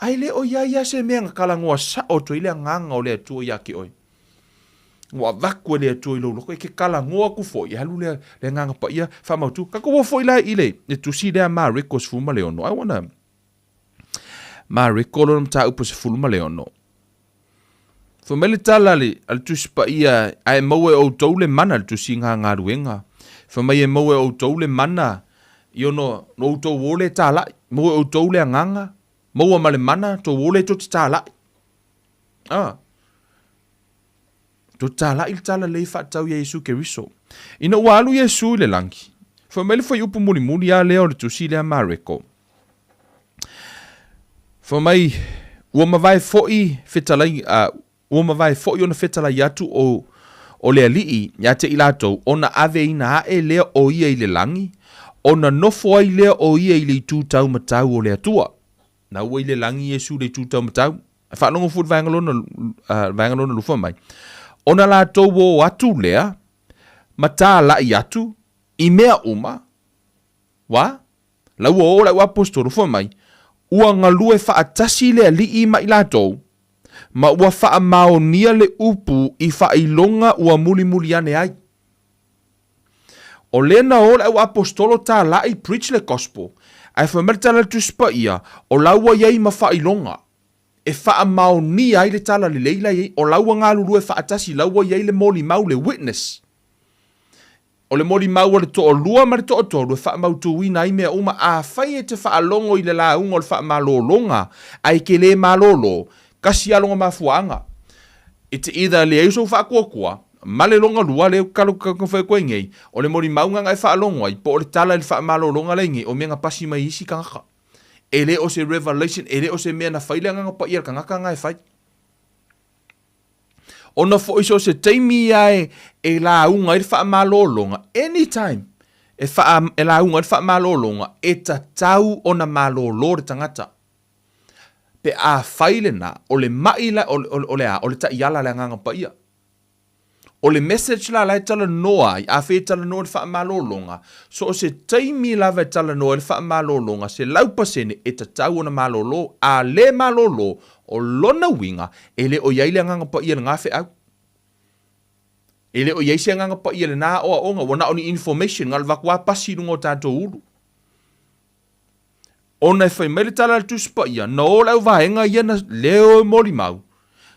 Ae le o i ai lava se mea na talanoa sao atu ai le agaga o le Atua ia te oe. Ua avatu e le Atua i lou loto, e te talanoa atu foi, e alu le, le agaga paia faamautu. Tatou o foi la i le, le tusi lea Mareko 16. I wanna Mareko lona mataupu 16. Fai mai le tala a le, a le Tusi Paia, Ae maua e outou le mana, le Tusi i ngā Galuega. Fai mai e maua e outou le mana, i ono, no outou o le tālaʻi. Maua e outou le agaga, maua ma le mana, tou o le tou te tālaʻi. Ah. Tou te tālaʻi le tala lei faatatau ia Iesu Keriso. Ina ua alu Iesu i le lagi, fai mai le fuaiupu mulimuli lava lea o le tusi lea Mareko, fai mai, Ua mavae foi fetalai, ua mavae foi ona fetalai atu o, o le Alii ia te i latou, ona aveina ae lea o ia i le lagi, ona nofo ai lea o ia i le itu taumatau o le Atua. Na ua i le lagi Iesu i le itu taumatau. E faalogo foi i le vaega lona, uh, vaega lona lufa mai. Ona latou o atu lea, ma tālaʻi atu i mea uma, wa, la ua o le au aposetolo fai mai, ua galue faatasi le Alii ma i latou, ma ua faamaonia le upu i faailoga ua mulimuli ane ai. O lea na o le au aposetolo tālaʻi preach le gospel, ae fai mai le tala a le Tusi Paia, o la ua i ai ma faailoga e faamaonia ai le tala lelei la i ai, o la ua galulue faatasi, la ua i ai le molimau, le witness. O le molimau a le toalua ma le toatolu e faamautuina ai mea uma. Afai e te faalogo i le lauga o le faamalologa ae e te le malolo, kasi lava lona mafuaaga. It's either leai sou faatuatua ma le lona lua lea ou te fai atu ai nei, o le molimauga na e faalogo ai po o le tala i le faamalologa la i nei, o mea na pasi mai isi tagata. E le o se revelation, e le o se mea na fai le Agaga Paia i le tagata na e fai. Ona foi so o se taimi ia e, e lauga ai le faamalologa, anytime e, faa, e lauga ai le faamalologa, e tatau ona malolo le tagata. Pe a fai lena, o le mai la, o, o, o le a, o le taiala a le Agaga Paia. O le message la la e talanoa ai, afai e talanoa i le faamalologa, so o se taimi lava e talanoa ai le faamalologa, 100% e tatau ona malolo. A le malolo, o lona uiga, e le o i ai le Agaga Paia i lena feau. E le o i ai se Agaga Paia i lena aoaoga, ua na o ni information, na o le avatu lava pasi i luga o tatou ulu. Ona e fai mai le tala a le Tusi Paia, na o le auvaega ia na leo e molimau,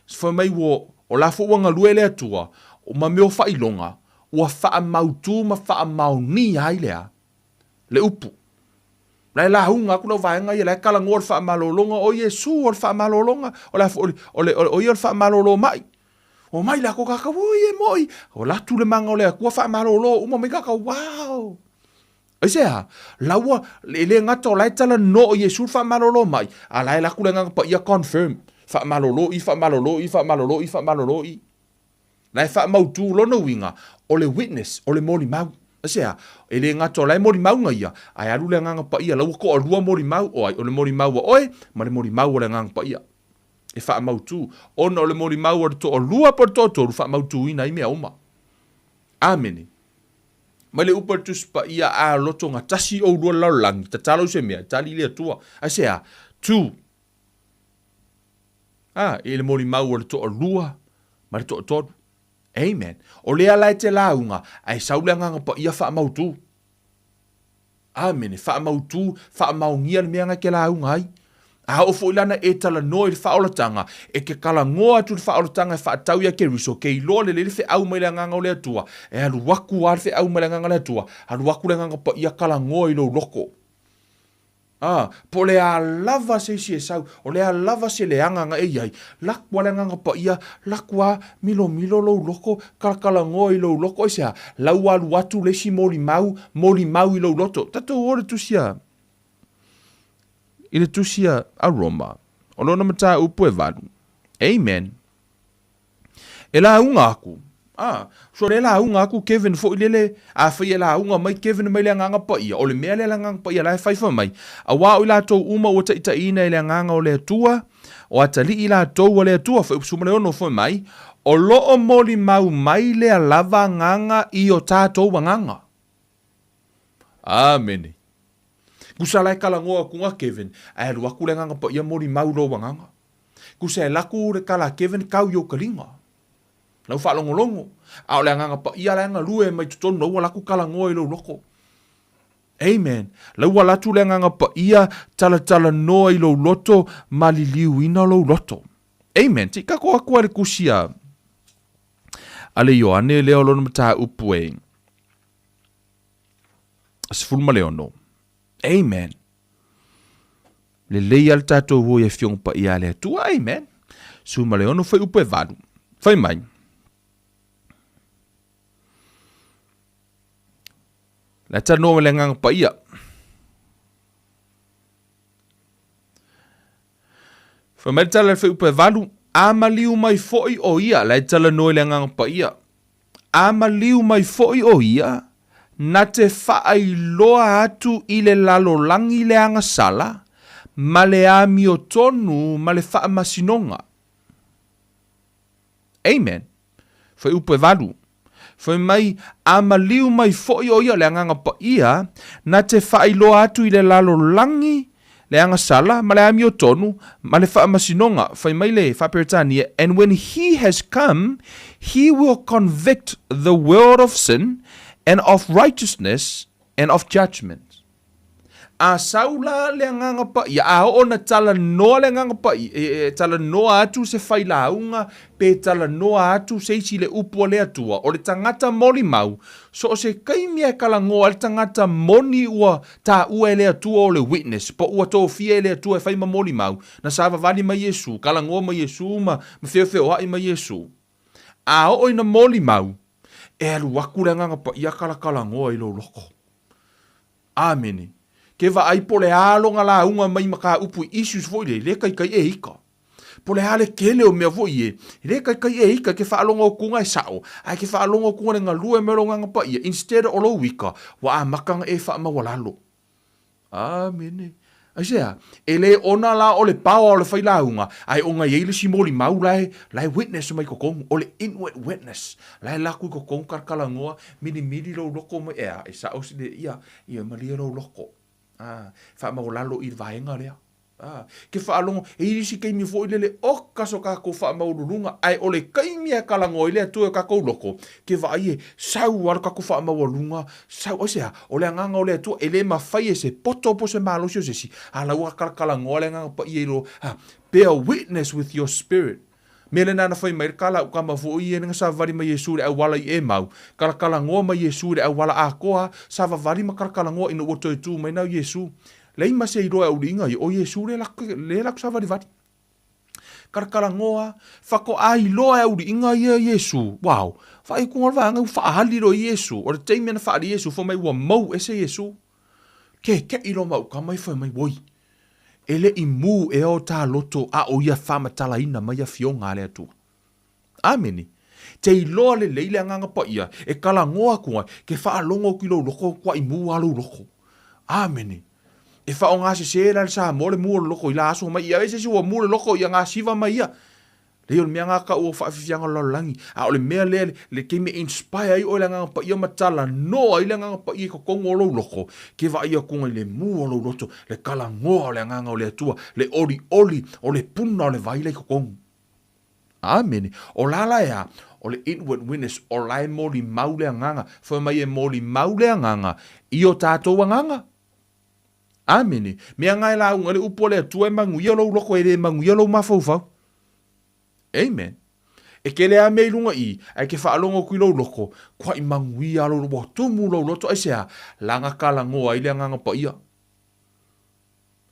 fai mai ua, o la foi ua galue le Atua, ma mea o faailoga, ua faamautu ma faamaonia ai le a? Le upu. La e lauga atu le auvaega ia, la e talanoa le faamalologa, o Iesu o le faamalologa, o le a foi, o le, o ia o le faamalolo mai. Omai lakou kākau, ui e moi, o la atu le maga o le Atua faamalolo uma mai kākau, wow! Aisea? La ua, e le gata o la e talanoa o Iesu le faamalolo mai, a la e alu atu le Agaga Paia confirm, faamalolo i, faamalolo i, faamalolo i, faamalolo i. La e faamautu lona uiga, o le witness, o le molimau. Aisea? E le gata o la e molimauga ia, ae alu le Agaga Paia, la ua toalua molimau, o ai? O le molimau a oe, ma le molimau a le Agaga Paia. E faamautu, ona o le molimau a le toalua po o le toatolu, faamautuina ai mea uma. Amene. Mai le upu a le Tusi Paia, A loto gatasi oulua le lalolagi, tatalo i se mea, e tali le Atua. Aisea? Tu. A, i le molimau o le toalua ma le toatolu. Amen. O lea la e te lauga, ae sau le Agaga Paia faamautu. Amene. Faamautu, faamaonia le mea na e te lauga ai. A oo foi la na e talanoa i le faaolatanga, e te talanoa atu i le faaolatanga e faatatau ia Keriso, ke iloa lelei le feau mai le Agaga o le Atua, e alu atu lava le feau mai le Agaga o le Atua, alu atu le Agaga Paia talanoa i lou loto. A, po o le a lava se isi e sau, o le a lava se leaga na e i ai, laku lava le Agaga Paia, laku lava milomilo lou loto, talatalanoa i lou loto, aisea? La ua alu atu le isi molimau, molimau i lou loto. Tatou o le tusi a. I le tusi a Roma, o lona mataupu e valu. Amen. E lauga aku. Ah, so le lauga aku Kevin foi lele, afai e lauga mai Kevin mai le Agaga Paia, o le mea lea le Agaga Paia la e fai fai mai, auā o i latou uma ua taitaiina e le Agaga o le Atua, o atalii i latou a le Atua, fai upu 16 fai mai, o lo o molimau mai lea lava Agaga i o tatou agaga. Amene. Gusa la e talanoa atu na Kevin, ae alu atu le Agaga Paia molimau i lou agaga. Gusa e laku le tala a Kevin kau i ou kaliga. Lau faalogologo, a o le Agaga Paia la e galue mai totonu lau ua laku talanoa i lou loko. Amen. Lau ua latu le Agaga Paia talatalanoa i lou loto ma liliuina lou loto. Amen. Ti kako aku a le kusi a a le Ioane lea o lona mataupu e 16. Amen. Lelei a le tatou o i Afioga Paia a le Atua. Amen. 16 fuaiupu e 8. Fai mai. La e talanoa ma le Agaga Paia. Fai mai le tala i le fuaiupu 8, A maliu mai foi o ia, la e talanoa i le Agaga Paia, a maliu mai foi o ia, na te faailoa atu i le lalolagi le agasala, ma le amiotonu ma le faamasinoga. Amen. Fuaiupu 8. Fai mai, a maliu mai foi o ia, le Agaga Paia, na te faailoa atu i le lalolagi le agasala ma le amiotonu ma le faamasinoga. Fai mai le Faa-Peretania, And when he has come, he will convict the world of sin and of righteousness and of judgment. A sau la le Agaga Paia, a oo na talanoa le Agaga Paia, e, e talanoa atu se failauga, pe talanoa atu se isi le upu a le Atua, o le tagata molimau, so o se kaimi e kalagoa ai le tagata moni ua taua e le Atua o le witness, po ua tofia e le Atua e fai ma molimau, na savavali mai Iesu, kalagoa mai Iesu ma, ma feofeoai mai Iesu. A oo ina molimau, e alu aku le Agaga Paia kalakalagoa i lou loko. Amene. Ke vaai po le a lona lauga mai ma ka upu i issues foi le, le kaikai e ika. Po le a le kele o mea foi e, le kaikai e ika ke faalogo okuga e sao, ae ke faalogo okuga le galue mai o lou Agaga Paia instead o lou ika, ua amata ona e faamaualalo. Amene. Aisea? E le ona la o le power o le failauga, ae ona e i ai le isi molimau la e, la e witness mai totonu, o le inward witness, la e laku i totonu kalakalanoa, milimili lou loko mai, ea, e sao si le, ia, ia malie lou loko. Ah, faamaualalo i le vaega lea. Ah, ke faalogo, e i ai isi taimi foi lele, oka so kakou faamaualuluga, ae o le taimi e kalagoa ai le Atua i o kakou loko, ke vaai e sau a lo kakou faamaualuga, sau, aisea, o le agaga o le Atua, e le mafai e se poto po o se malosi o se isi, a la ua kalakalanoa le Agaga Paia i lo, ah, bear witness with your spirit. Mea lena na fai mai le kala au kama foi ia na savavali ma Iesu i le auala i Emau, kalakalanoa ma Iesu i le auala atoa, savavali ma kalakalanoa ina ua toe tu mai na o Iesu. Leai ma se iloa e auliiga ia, o Iesu le lako, le lako savalivali. Kalakalanoa, faatoa iloa e auliiga ia Iesu. Wow, faaiukuga o le vaega ua faaali loa i Iesu. O le taimi na faaali Iesu, fai mai ua mou ese Iesu. Keke'i loa ma au kama ia fai mai, woi, E le i mū ea o tā loto a o ia faamatalaina mai afioga a le Atua. Amene. Te iloa lelei le Agaga Paia e kalagoa aku ai, ke faalogo aku i lou loko kua i mū a lou loko. Amene. E faaaogasese la le Samoa le mū o le loko i la aso mai ia, e se isi ua mū le loko ia gasiva mai ia. Leai o le mea nga ka ua faafiafiaga o le lalolagi, a o le mea lea le taimi e inspire ai oe le Agaga Paia ma talanoa ai le Agaga Paia i totonu o lou loko, ke vaai akuga i le mū o lou loto, le kalagoa o le Agaga o le Atua, le olioli o le puna o le vai la i totonu. Amene. O la la e a? O le inward witness, o la e molimau le Agaga, fai mai e molimau le Agaga i o tatou agaga. Amene. Mea nga e lauga le upu a le Atua e manuia lou loko e le manuia lou mafaufau. Amen. E kele a mea i luga i, ae ke faalogo aku i lou loko, kuaʻi manuia lou loko, ua tumu lou loto, aisea? Laga kalagoa ai le Agaga Paia.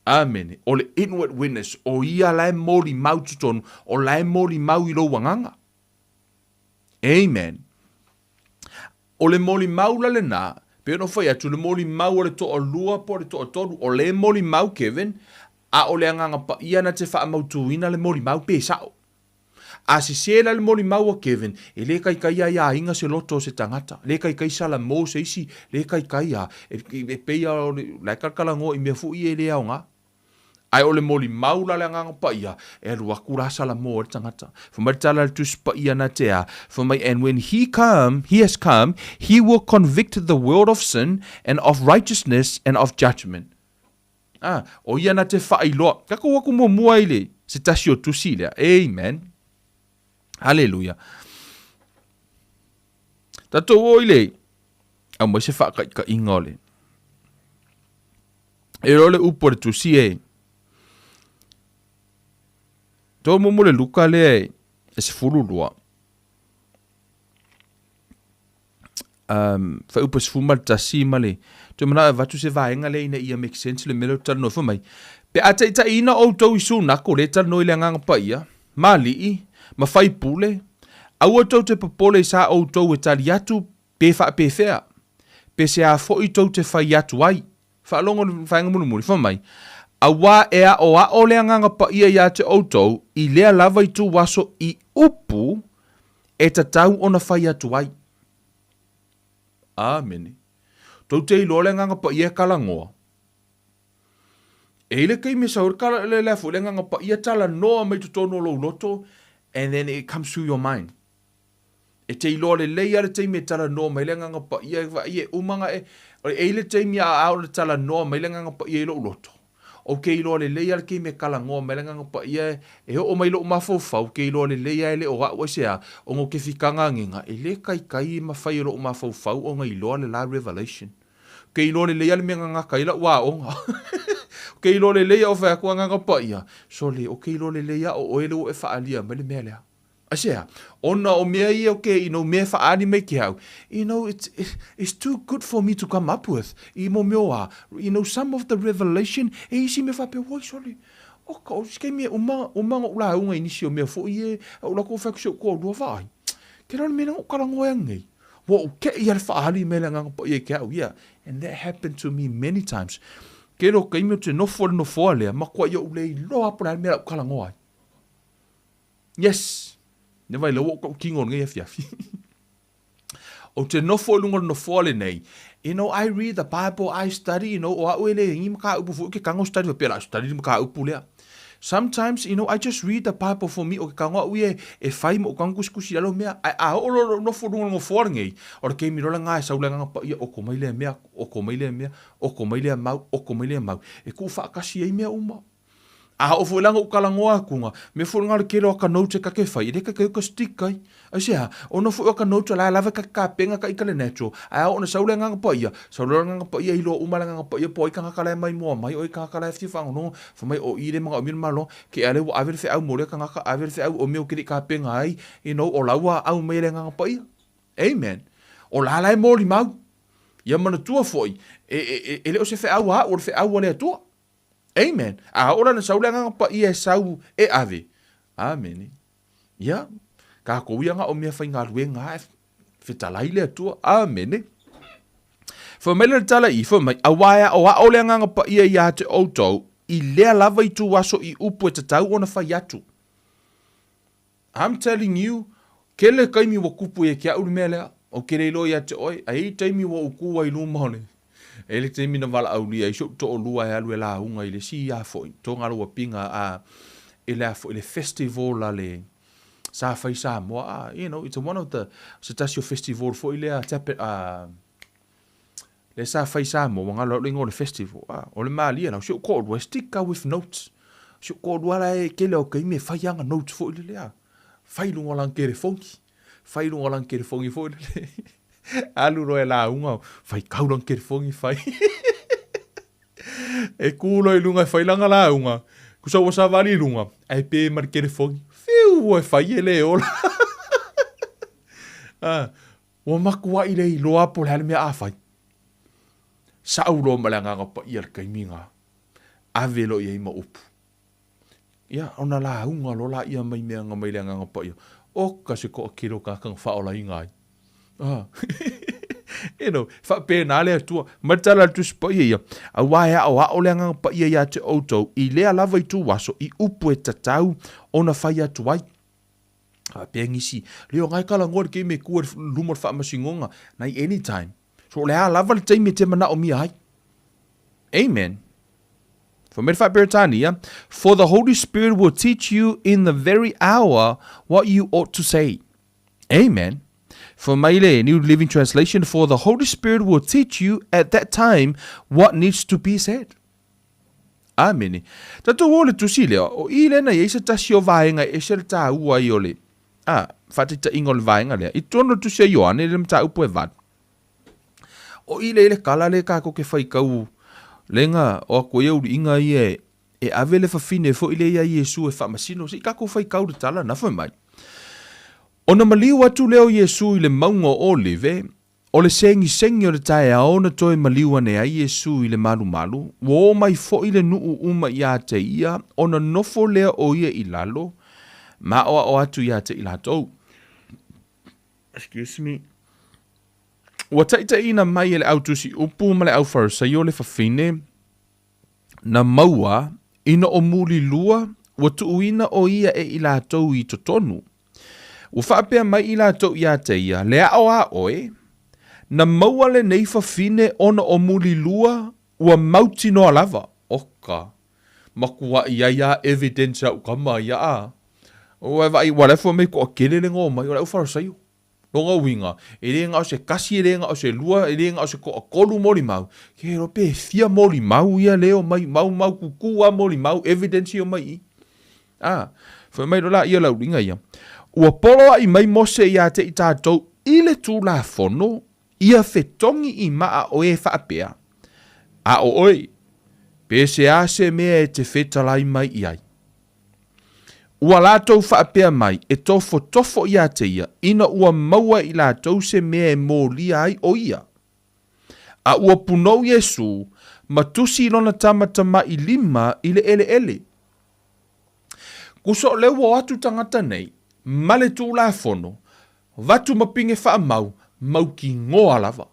Amene. O le inward witness, o ia la e molimau totonu, o la e molimau i lou agaga. Amen. O le molimau la lena, pei ona ou fai atu, le molimau o le toalua po o le toatolu, o le molimau Kevin, a o le Agaga Paia na te faamautuina le molimau pe sao. A sese la le molimau a Kevin, e le kaikai a ia aiga se loto o se tagata, le kaikai salamo se isi, le kaikai a, e, e pei a o le, la e kalakalanoa i mea foi e le aoga. Ae o le molimau la le Agaga Paia, e alu aku la salamo ai le tagata. Fai mai le tala a le Tusi Paia na te a, fai mai, And when he come, he has come, he will convict the world of sin, and of righteousness, and of judgment. Ah, o ia na te faailoa. Tatou aku muamua i le se tasi o tusi lea. Amen. Hallelujah. Tatou o i le au mai se faakaikainga o le E loa le upu a le tusi e. Tō momo le Luka lea e, e 12. Um, whai upu e 11 ma le. Toe manao e avatu se vaega lea ina ia make sense le mea lea ou te talanoa fai mai. Pe a taitaiina outou i sunako le talanoa i le Agaga Paia, ma alii, ma faipule, aua tou te popole i sa outou e tali atu pe faapefea. Pe se a foi tou te fai atu ai. Faalogo i le vaega mulimuli, fai mai, Auā e aʻoaʻo le Agaga Paia iā te ʻoutou i lea lava ituaso i upu e tatau ona fai atu ai. Āmene. Tou te iloa le Agaga Paia e kalagoa. E i le taimi e sau ai le kala, le, le, le Agaga Paia talanoa mai totonu o lou loto, and then it comes through your mind. E te iloa lelei lava le taimi e talanoa mai le Agaga Paia, e vaai e uma na e, e i ai le taimi a ao na talanoa mai le Agaga Paia i lou loto. Ou te iloa lelei lava le taimi e talanoa mai le Agaga Paia e, e oo mai i lou mafaufau, ou te iloa lelei lava e le o a'u aisea, ona ou te fitaga anega, e le taitai mafai e lou mafaufau ona iloa le la revelation. Ou te iloa lelei lava le mea na gata ai lau aoga. Ou te iloa lelei a ou fai atu, Agaga Paia, sole, ou te iloa lelei lava o oe lea ua e faaalia mai le mea lea. Aisea? Ona o mea ia o ke, you know, mea e faaali mai ke au, you know, it's, it's too good for me to come up with, i mo mea o a, you know, some of the revelation, e isi mea faapea, oi sole, o ka, o se mea uma, uma na ou lauga i nisi o mea foi e, a ou lako fai atu si ou toalua, vaai, ke la le mea na ou talanoa ai anei, ua ou teʻi a le faaali mai le Agaga Paia i ke au, yeah, and that happened to me many times. Tele o taimi ou te nofo i le nofoa lea, matuai ou le iloa po o le a le mea la ou talanoa ai. Yes! Ne vai ua ou tino lenei afiafi. Ou te nofo i luga o le nofoa lenei, you know, I read the Bible, I study, you know, o a'u e le ni mataupu foi ke tago study faapea la study le mataupu lea. Sometimes, you know, I just read the Bible for me, o ke tago a'u ia e fai ma ou tago tusitusi i lalo mea, ae a oo loa lou nofo i luga o le nofoa lenei, o le taimi loa lena e sau le Agaga Paia, oko mai lea mea, oko mai lea mea, oko mai lea mau, oko mai lea mau, e tuufaatasi ai mea uma. A oo foi la na ou talanoa atu, mea foi lena o le tele o aka notes e ta te fai, e le taitai o ka stick ai. Aisea? Ona foi o aka notes o la e lava e ta te tapena ta ita le natural, ae a oo ina sau le Agaga Paia, sau loa le Agaga Paia iloa uma le Agaga Paia po o ai tagata la e mai mua mai, o ai tagata la e fia faalogologo, fai mai o i le manaomia le malo, ke a lea ua ave le feau mo lea tagata, ave le feau o mea ou te le i tapena ai, you know, o la ua aumai e le Agaga Paia. Amen. O la la e molimau. Ia manatua foi, e, e, e, e le o se feau a au, o le feau a le Atua. Amen. A oo la na sau le Agaga Paia e sau e ave. Amene. Ia, kākou ia na o mea faigaluega a e fetalai le Atua. Amene. Fai mai le tala i, fai mai, auā e aʻoaʻo le Agaga Paia iā te ʻoutou i lea lava ituaso i upu e tatau ona fai atu. I'm telling you, kele taimi ua kupu ia ke aʻu le mea lea, ou ke le iloa ia te oe, a i ai taimi ua ou ku ai luma o le, e le taimi na valaaulia ai si ou toalua e alu e lauga i le isi a foi, toga laua pinga a, i le a foi, le festival a le, sa fai Samoa, a, you know, it's one of the, se tasi o festival foi lea, tape, a, Lea sa fai Samoa, ua galo a'u le igoa o le festival. Ah, o le malie la, o si ou toalua e stick with notes. Si ou toalua la e tele o taimi e fai ana notes foi lele a. Fai i luga o lana telefoni. Fai i luga o lana telefoni foi lele. Alu loa e lauga, faitau lana telefoni, fai. E kū loa i luga e fai lana lauga, tusa ua savali i luga, ae pe ma le telefoni. Whiu, e fai e le ola. Ah, Ua matuaʻi le iloa po o le a le mea a fai. Saʻu loa ma le Agaga Paia le taimi na ave loa i ai ma upu. Ia, ona lauga loa laia mai mea na mai le Agaga Paia, Oka se toʻatele o tagata na faaolaina ai. Ah. You know, faapena le Atua. Ma le tala a le Tusi Paia ia, auā e aʻoaʻo le Agaga Paia iā te ʻoutou i lea lava ituaso i upu e tatau ona fai atu ai. Faapea nisi, leo ngai kala ngoa le taimi e ku ai luma o le faamasinoga, nai anytime. So o le a lava le taimi e te manaomia ai. Amen. Fai mai le Faa-Peretania, For the Holy Spirit will teach you in the very hour what you ought to say. Amen. Fai mai le New Living Translation, For the Holy Spirit will teach you at that time what needs to be said. Āmene. Tatou o le tusi lea, o i lea na i ai se tasi o vaega e ese le tāua ai o le, a, faataitaiga o le vaega lea, i totonu o le tusi a Ioane, le mataupu e valu. O i lea i le kala lea kākou ke faitau lenga o atu ai auliiga ia e, e ave le fafine foi lea iā Iesu e faamasino, se i kākou faitau le tala na, fai mai. Ona maliu atu lea o Iesu i le mauga o Olive, O le segisegi o le taeao na toe maliu ane ai Iesu i le malumalu, ua oo mai foi le nuu uma iā te ia, ona nofo lea o ia i lalo, ma aʻoaʻo atu iā te i latou. Excuse me. Ua taitaiina mai e le au tusi upu ma le au Farisaio le fafine na maua ina o mulilua ua tuuina ʻo ia e i latou i totonu. Ua faapea mai i latou iā te ia, Le aʻo a ʻoe, na maua lenei fafine ona o mulilua ua mautinoa lava. Oka, makuaʻi ai a evidence aʻu kama ia a. Ua vaai, ua lefua mai toʻatele le goa mai o le au Farisaio. Lona uiga, e le na o se tasi, e le na o se lua, e le na o se toatolu molimau, ke iloa pe fia molimau ia lea e omai, maumau kukū lava molimau, evidence ia e omai i i. A, fai mai loa laia o le auliga ia, Ua poloaʻi mai Mose iā te i tatou i le Tulafono, ia fetogi i maa o e faapea, A ʻo ʻoe, pe se a se mea e te fetalai mai i ai? Ua latou faapea mai e tofotofo iā te ia ina ua maua i latou se mea e molia ai ʻo ia. A ua punou Iesū ma tusi i lona tamatamaʻi lima i le ʻeleʻele. Kuso le ua o atu tagata nei ma le Tulafono, vatu ma pinge faamau, mautinoa lava.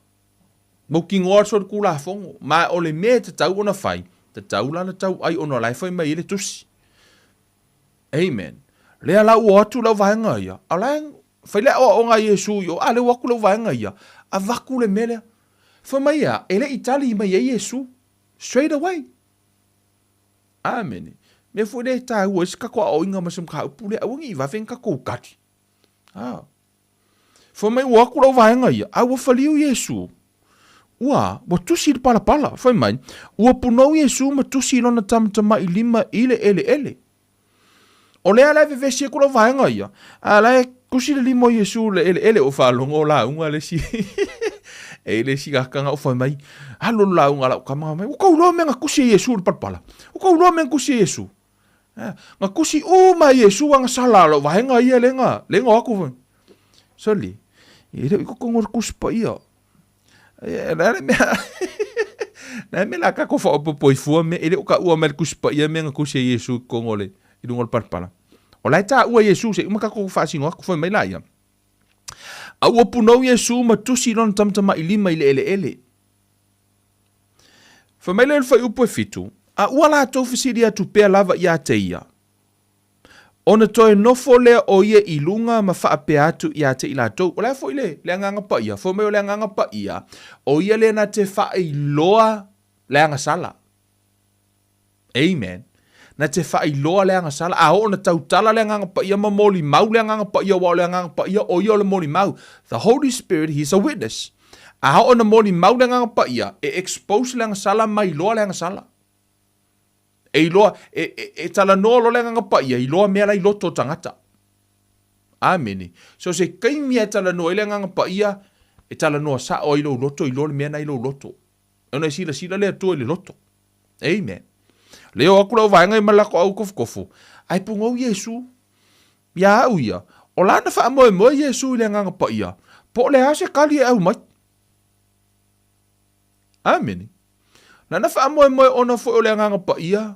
Mautinoa so le Tulafono, ma o le mea e tatau ona fai, tatau la ona tauai ona o la e fai mai ai le Tusi. Amen. Lea la ua o atu lau vaega ia, a o la e fai le aoaoga a Iesu i o, a lea ua o atu lau vaega ia, avatu le mea lea. Fai mai ea, e le i tali mai ai Iesu, straight away. Amene. Mea foi lea e taua ai se tatou aoaoina ma se mataupu lea, aua ne i vave ona tatou tali. A. Fai mai ua o atu lau vaega ia, a ua faliu Iesu. Ua, ua tusi i le palapala. Fai mai, ua punou Iesu ma tusi i lona tamatamaʻi lima i le ʻeleʻele. O lea la e vevesi atu lau vaega ia, a la e tusi le lima o Iesu i le ʻeleʻele. Ua faalogo lauga le isi, e le isi gata na fai mai, alu alu lauga a lau tama mai, ua tou iloa mea na tusi e Iesu i le palapala. Ua tou iloa mea na tusi e Iesu. Na tusi uma e Iesu ana sala a lou vaega ia lea na, lea na o atu foi. Soli, e le o i totonu o le Tusi Paia. E, le a le mea, le a le mea la tatou faaopoopo ai fua mea, e le o taua mai le Tusi Paia mea na tusi e Iesu i totonu o le, i luga o le palapala. O la e taua Iesu, se i uma tatou faasino atu fai mai laia. A ua punou Iesu ma tusi i lona tamatamaʻi lima i le eleele. Fai mai lea o le fuaiupu e fitu, A ua latou fesili atu pea lava iā te ia. Ona toe nofo lea o ia i luga ma faapea atu iā te i latou. O le a foi le, le Agaga Paia? Fai mai o le Agaga Paia, o ia lea na te faailoa le agasala. Amen. Na te faailoa le agasala, a oo na tautala le Agaga Paia ma molimau le Agaga Paia, aua o le Agaga Paia, o ia o le molimau. The Holy Spirit, He is a witness. A oo na molimau le Agaga Paia, e expose le agasala ma iloa le agasala. E iloa, e, e, e talanoa loa le Agaga Paia, iloa mea la i loto o tagata. Amene. So se taimi e talanoa ai le Agaga Paia, e talanoa sao ai lou loto, iloa le mea na i lou loto. Ona e silasila le Atua i le loto. Amen. Lea o atu lau vaega i ma le latou au tofutofu, ae punou Iesu. Ia au ia, o lana faamoemoe Iesu i le Agaga Paia, po o le a se tali e aumai. Amene. Lana faamoemoe ona foi o le Agaga Paia,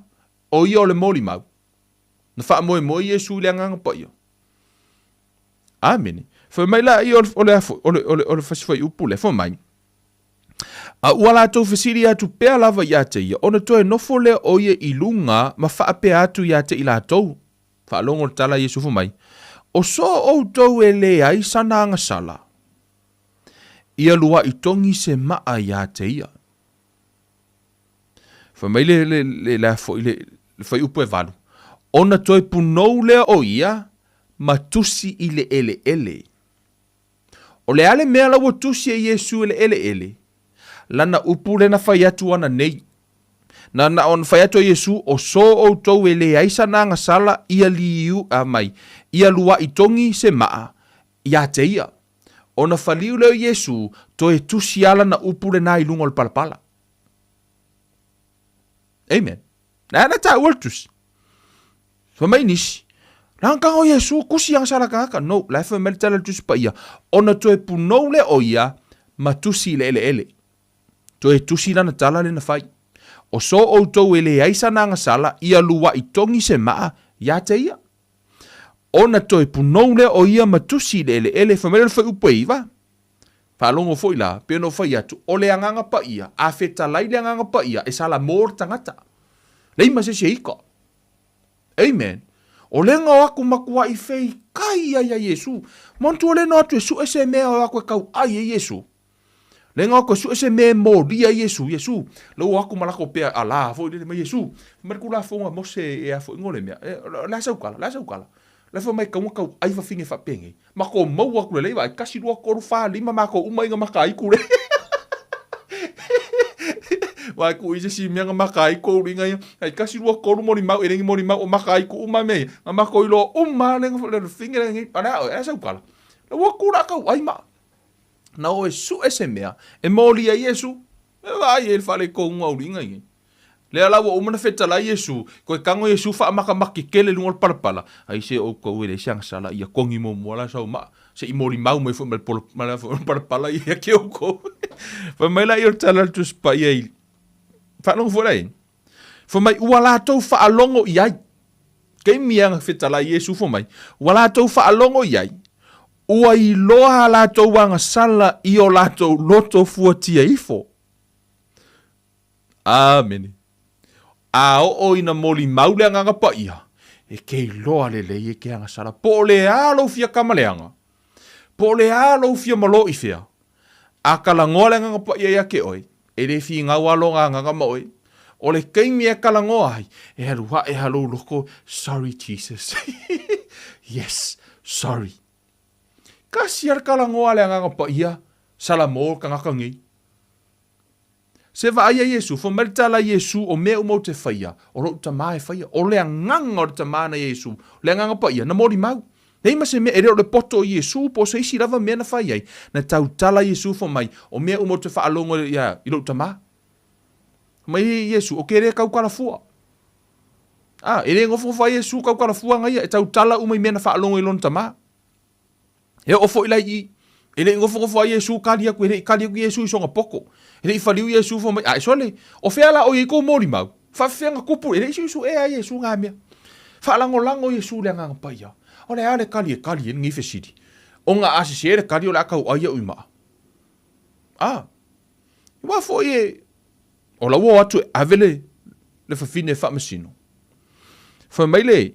o ia o le molimau. Na faamoemoe Iesu i le Agaga Paia. Amene. Fai mai la ia o le, o le, o le, o le fasifuaiupu lea, fai mai, A ua latou fesili atu pea lava iā te ia, ona toe nofo lea o ia i luga ma faapea atu iā te i latou. Faalogo le tala a Iesu fai mai, O so outou e leai sana agasala, ia luaʻi togi se maa iā te ia. Fai mai le, le, le, le, foi, le, le fuaiupu e valu, ona toe punou lea o ia ma tusi i le eleele. O le a le mea la ua tusi e Iesu i le eleele? Lana upu lea na fai atu ana nei. Na na ona fai atu e Iesu, O so outou e leai sana agasala ia liu, a mai, ia luaʻi togi se maa, iā te ia. Ona faliu lea o Iesu, toe tusi a lana upu lena i luga o le palapala. Amen. Na na taua le tusi. Fai mai nisi, La tago Iesu tusi agasala tagata. No, la e fai mai le tala le Tusi Paia, ona toe punou lea o ia ma tusi i le eleele. Toe tusi lana tala lea na fai. O so outou e leai sana agasala, ia luaʻi togi se maa iā te ia. Ona toe punou lea o ia ma tusi i le eleele, fai mai lea o le fuaiupu e iva. Faalogo foi la, pei ona ou fai atu, o le Agaga Paia, a fetalai le Agaga Paia, e salamo le tagata. Leai ma se isi e ika. Amen. O lea na o aku matuai feikai ai ia Iesu. Manatua lea na o atu e sue se mea o aku e tauai ai Iesu. Lea na o atu e sue se mea e molia ai Iesu. Iesu, lea ua o atu ma latou pea ala foi lele mai Iesu. Fai mai le Tulafono a Mose e a foi le mea. O le a sau tala? O le a sau tala? La e fai mai e tatau ona tauai fafine faapenei. Matou maua atu lelei vaai, tasi, lua, tolu, fa, lima, matou uma ina mataitu le. Vaai ku i se isi mea na mataitu au liga ia. Ai tasi, lua, tolu molimau, e le ni molimau o mataitu uma mea ia. Na matou iloa uma lava le le fafine lenei. A o le a oe? O le a sau tala? La ua tu la tauai ma. Na o e sue se mea e molia ai Iesu. E vaai ai le faaletonu au liga ia. Lea la ua uma ona fetalai Iesu, toe tago Iesu faamakamaki tele i luga o le palapala, ai se outou e leai se agasala, ia togi muamua la sau maa, se i molimau mai foi ma le polo, ma le palapala ia ke outou. Fai mai laia o le tala a le Tusi Paia i, faalogo foi la i ai. Fai mai, ua latou faalogo i ai. Taimi lava na fetalai Iesu fai mai, ua latou faalogo i ai, ua iloa a latou agasala i o latou loto fuatia ifo. Amene. A oo ina molimau le Agaga Paia, e te iloa lelei e ke agasala po o le a lou fia kamaleaga, po o le a lou fia malo i fea. A kalagoa le Agaga Paia ia te oe, e le finau a lona agaga ma oe. O le taimi e kalagoa ai, e alu ae a lou loko, sorry Jesus. Yes, sorry. Kasi a le kalagoa a le Agaga Paia, Salamo le tagata nei. Se vaai a Iesu, fai mai le tala a Iesu, o mea uma ou te faia, o lou Tama e faia. O le agaga o le Tama na Iesu, o le Agaga Paia, na molimau. Leai ma se mea, e le o le poto o Iesu po o se isi lava mea na fai ai, na tautala Iesu fai mai, o mea uma ou te faalogo ia i lou Tama. Fai mai Iesu, o ke le tautala fua. A, e le nofonofo ai Iesu tautala fua aga ia, e tautala uma i mea na faalogo i lona Tama. E oo foi la i i, e le i nofonofo ai Iesu kali atu, e le i kali atu Iesu i sona poto. E le i faliu Iesu fai mai, Ae sole, o fea la oi ai kou molimau? Faafefea na tupu, e le i suesuea ai Iesu na mea. Faalagolago Iesu i le Agaga Paia. O le a le kali e kali ai lenei fesili? Ona a sese le kali o le a tauai au i maa. A, aua foi e, o la ua o atu e ave le, le fafine e faamasino. Fai mai le,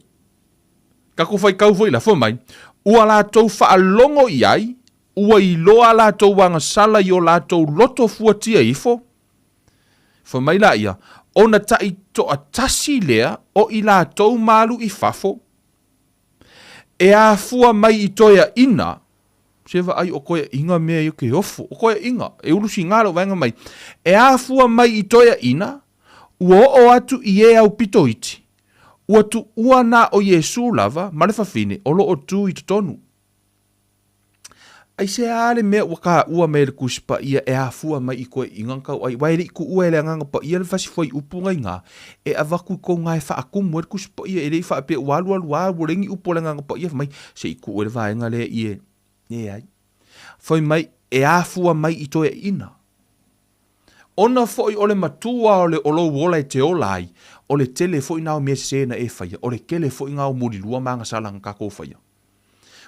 Tatou faitau foi la, fai mai, Ua latou faalogo i ai, ua iloa a latou agasala i o latou loto fuatia ifo. Fai mai laia, Ona taitoatasi lea o i latou ma alu i fafo, e afua mai i toeaiina, se vaai o toeaiina mea ia ke ofo, o toeaiina, e ulusiga lou vaega mai, e afua mai i toeaiina, ua oo atu i e aupito iti, Ua tuua na o Iesū lava ma le fafine o lo o tu i totonu. Aisea le mea ua kāua mai e le Tusi Paia e afua mai i toeaiina na tau ai, aua e le i tuua e le Agaga Paia le fasi fuaiupu na iga e avatu i kou ga e faakumu ai le Tusi Paia, e le i faapea ua alu alu a ua leai ni upu a le Agaga Paia fai mai se i tuu ai le vaega lea i e leai. Fai mai e afua mai i toeaiina. Ona foi o le matua o le o lou ola e te ola ai, o le tele foi na o mea sese na e faia, o le tele foi na o mulilua ma agasala na kakou faia.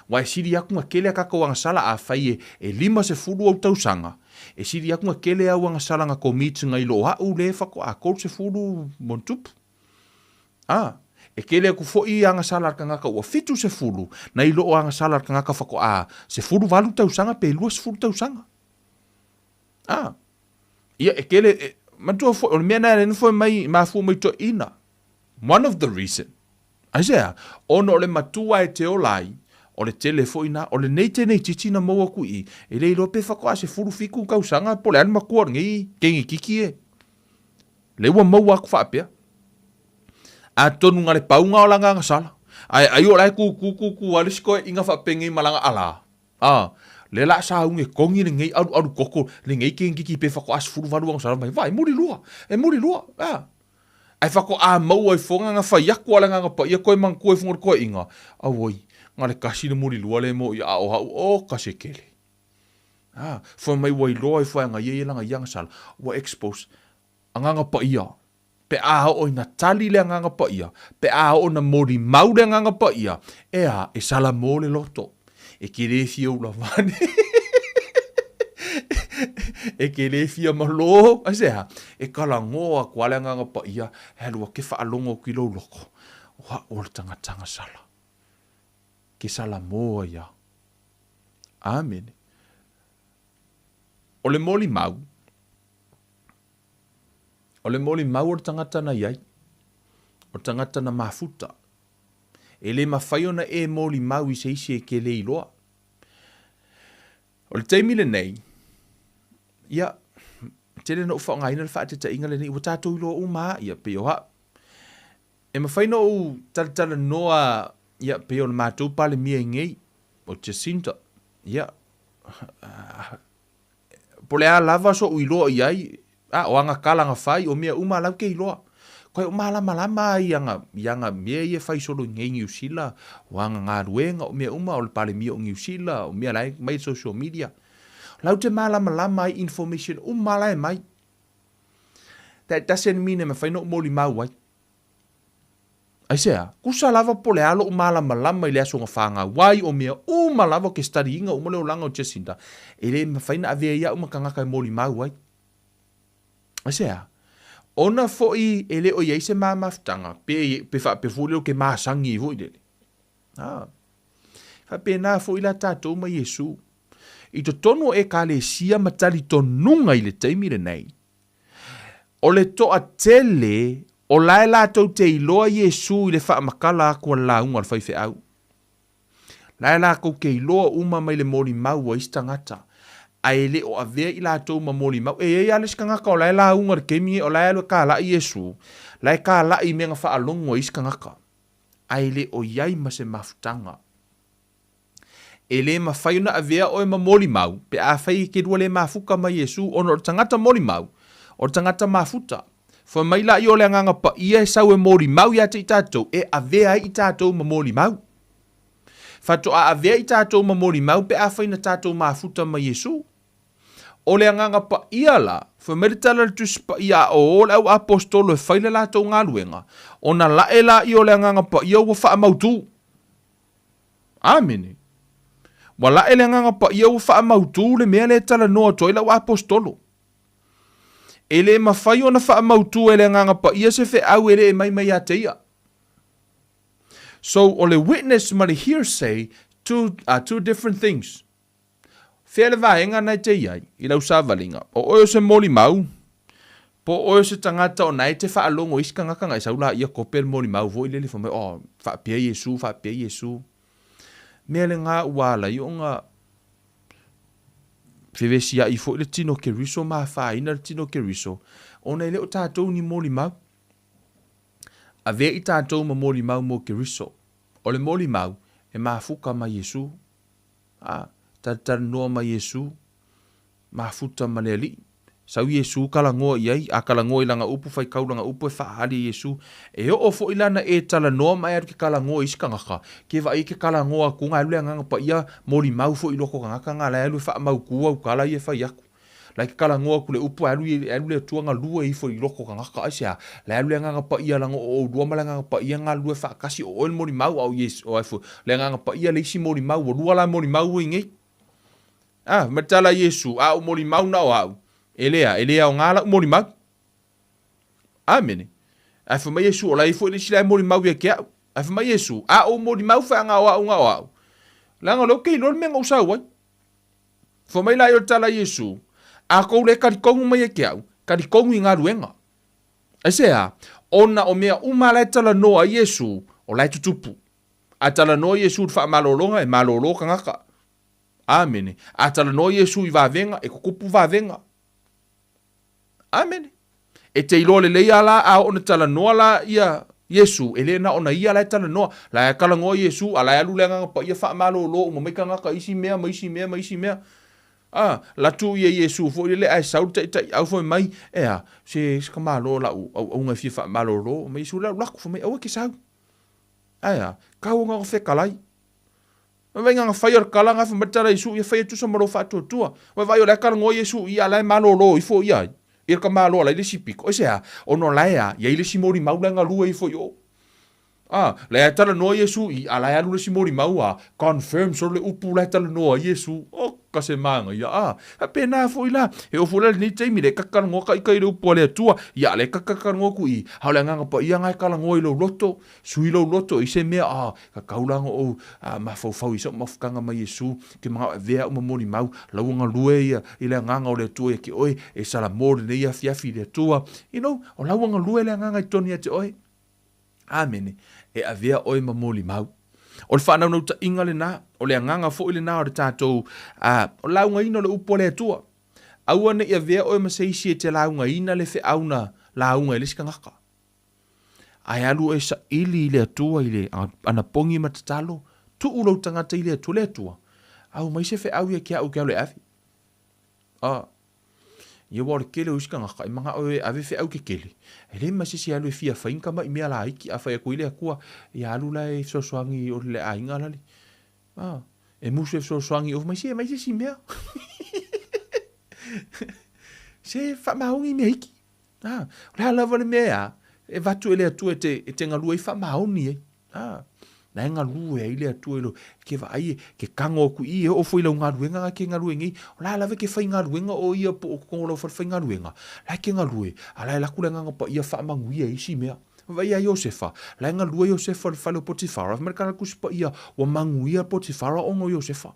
Aua e sili atu na tele a kakou agasala afai e e 50 ou tausaga, e sili atu na tele au agasala na commit nai lo a'u le faatoa 30 ma ona tupu. A, e tele atu foi agasala a le tagata ua 70 nai lo agasala a le tagata faatoa 18 tausaga pe 20 tausaga. A, ia, e kele, e, manatua foi, o le mea na e nofo mai, mafua mai toeaiina. One of the reason. Aisea? Ona o le matua e te ola ai, o le tele foi na, o lenei tenei titi na maua atu i i, e le iloa pe faatoa 17 tausaga po o le a le matua o lenei teine titi e. Lea ua maua atu faapea. Atonu na le pauga o lana agasala. Ae ai o la e kūkū kūkū lava le isi toeaiina faapenei ma lana alā. A, lea la a sauni e togi lenei alualu koko, lenei kenekiki pe faatoa 18 agasala mai, vai, muli lua, e muli lua, a. Ae faatoa maua ifoga na fai atu a le Agaga Paia koe manatua ifoga o le toeaiina, auoi, na le kasi le muli lua le mo ia a o hau, o ka se kele. A, fai mai ua iloa ifo e agaia ia lana ia agasala, ua expose, Agaga Paia, Pe a oo ina tali le Agaga Paia, pe a oo ina molimau le Agaga Paia, e a, e salamo le loto. E ke le fia ula vane. E ke le fia malo, aisea? E kalagoa aku lava le Agaga Paia, e alu ake faalogo atu i lou loko, o a'u o le tagata agasala. Ke salamo ai a. Amene. O le molimau, o le molimau o le tagata na i ai, o le tagata na mafuta. E le mafai ona e molimau i se isi e ke le iloa. O le taimi lenei, ia, tele na ou faaaogaina le faataitaiga lenei, ua tatou iloa uma lava, ia, pei o au. E mafai ona ou talatalanoa, ia, pei o le matou Palemia i nei, o Jacinta, ia, po o le a lava so'u iloa i ai, a, o ana tala na fai, o mea uma la ou te iloa. Koe o malamalama ai i ana, i ana mea ia e fai solo i nei Niu Sila, o ana galuega, o mea uma, o le Palemia o Niu Sila, o mea la e mai i le social media. La ou te malamalama ai i information uma la e mai. That doesn't mean e mafai ona ou molimau ai. Aisea? Kusa lava po o le a lo'u malamalama i le aso na fanau ai, o mea uma lava o ke study ina uma le olaga o Jacinda, e le mafai na avea iaʻu ma tagata e molimau ai. Aisea? Ona foi e le o i ai se ma mafutaga, pe, pe faapea foi lele o ke masagi ai foi lele. A. Faapena foi la tatou ma Iesu. I totonu o Ekalesia ma talitonuga i le taimi lenei, O le toatele o la e latou te iloa Iesu i le faamatala atu a le lauga a le faifeau. La e latou te iloa uma mai le molimau a isi tagata, ae le o avea i latou ma molimau. E i ai lava le isi tagata o la e lauga i le taimi nei, o la e alu e kalai Iesu, la e kalai i mea na faalogo e isi tagata, ae le o i ai ma se mafutaga. E le mafai ona avea oe ma molimau pe afai e te lua le mafuta ma Iesu, ona o le tagata molimau, o le tagata mafuta. Fai mai laia o le Agaga Paia e sau e molimau ia te i tatou, e avea ai i tatou ma molimau. Faatoa avea i tatou ma molimau pe afai na tatou mafuta ma Iesu. O le Agaga Paia la, fai mai le tala a le Tusi Paia a o le au aposetolo e fai le latou galuega, ona lae laia o le Agaga Paia ua faamautu. Amene. Ua lae le Agaga Paia ua faamautu le mea lea e talanoa atu ai lau Aposetolo. E le mafai ona faamautu e le Agaga Paia se feau e le e mai mai ia te ia. So, o le witness ma le hearsay, two, are two different things. Fea le vaega na e te i ai, i lau savaliga, o oe o se molimau, po o oe o se tagata o na e te faalogo i isi tagata na e sau laia kope le molimau foi lele fai mai, oh, faapea Iesu, faapea Iesu. Mea lena ua ala ai ona fevesiai foi le tino Keriso ma afaina le tino Keriso, ona e le o tatou ni molimau. Avea i tatou ma molimau mo Keriso. O le molimau, e mafuka ma Iesu. A, talatalanoa ma Iesu, mafuta ma le Alii. Sau Iesu kalagoa i ai, a kalagoa i lana upu, faitau lana upu e faaali e Iesu. E oo foi lana e talanoa ma e alu ke kalagoa i isi tagata, ke vaai ke kalagoa atu na alu le Agaga Paia molimau foi i loko tagata na la e alu e faamautu au tala ia e fai atu. La e ke kalagoa atu le upu alu alu le Atua galue ifo i loko tagata. Aisea? La e alu le Agaga Paia laga o oulua ma le Agaga Paia galulue faatasi, o oe le molimau a o Iesu, o ai foi le Agaga Paia le isi molimau, ua lua la molimau ua i nei. A, ma le tala a Iesu, a ou molimau na o au, e lea, e le aoga la'u molimau. Amene. Ae fai mai Iesu, o la e i ai foi le isi la e molimau ia te a'u. Ae fai mai Iesu, a ou molimau feaga o a'u na o a'u, leaga o lea ou te iloa le mea na ou sau ai. Fai mai la ia o le tala a Iesu, A kou le talitonu mai ia te a'u, talitonu i galuega. Aisea? Ona o mea uma la e talanoa ai Iesu, o la e tutupu. A talanoa Iesu i le faamalologa, e malolo tagata. Amene. A talanoa Iesu i vavega, e tutupu vavega. Amene. E te iloa lelei a la a oo na talanoa la ia Iesu, e le na ona ia la e talanoa. La e talanoa Iesu, a la e alu le Agaga Paia faamalolo uma mai tagata i isi mea ma isi mea ma isi mea. A, latu ia Iesu foi lele ae sau le taitaiau fai mai, e a, se se tamāloa la'u auauna e fia faamalolo. Mai Iesu, lau lako, fai mai, aua e te sau. Ae a, kau ona fetalai. Vaivaiga na fai o le tala na fai mai le tala Iesu, ia fai e tusa ma lou faatuatua. Vaivai o la e talanoa Iesu i ia, a la e malolo ifo ia ai i le tamaloa la i le isi pito. Aisea? Ona o la e a, i ai le isi molimau la e galue ifo i o. A, la e talanoa Iesu i, a la e alu le isi molimau a, confirm solo le upu la e talanoa ai Iesu. Oh kaka se māgaia, a. Faapena foi la, e oo foi la i lenei taimi, le kaka lagoa ka ika i le upu a le Atua, ia le kaka kalagoa ku i, a o le Agaga Paia na e kalagoa i lou loto, sui lou loto i se mea, a, tatau la ona ou mafaufau i sou mafutaga ma Iesu, ke manao e avea au ma molimau, lau ua galue ia i le Agaga o le Atua ia te oe, e salamo lenei afiafi i le Atua, you know, o lau ua galue le Agaga i totonu ia te oe. Amene. E avea oe ma molimau. O le faanaunautai lena, o le agaga foi lena o le tatou o laugaina o le upu a le Atua. Aua ne i avea oe ma se isi e te laugaina le feau na lauga i le isi tagata. Ae alu oe saili i le Atua i le anapogi ma tatalo, tuu lou tagata i le Atua, le Atua, aumai se feau ia ke au ke alu e ave. A, ia ua o le tele o isi tagata e manao e ave feau kekele. E leai ma se isi e alu e fia fai ni tama'i mea laiti a fai atu ai le Atua, ia alu la e fesoasoani i o le aiga lale. A, e musu e fesoasoani i o mai se aumai se isi mea. Se faamaoni mea iki. A, o le a lava le mea e a, e avatu e le Atua e te, e te galue ai faamaoni ai. A, na e galue ai le Atua i lou, ke vaai e, ke kago aku i i, e oo foi i lau galuega na ke galue nei, o la lava e ke faigaluega o ia po o totonu o lau falefaigaluega, la e ke galue, a la e laku le Agaga Paia faamanuia i isi mea. Vaai ia Iosefa, la e galue Iosefa i le fale o Potifara, fai mai le Tala Tusi Paia, ua manuia Potifara ona o Iosefa.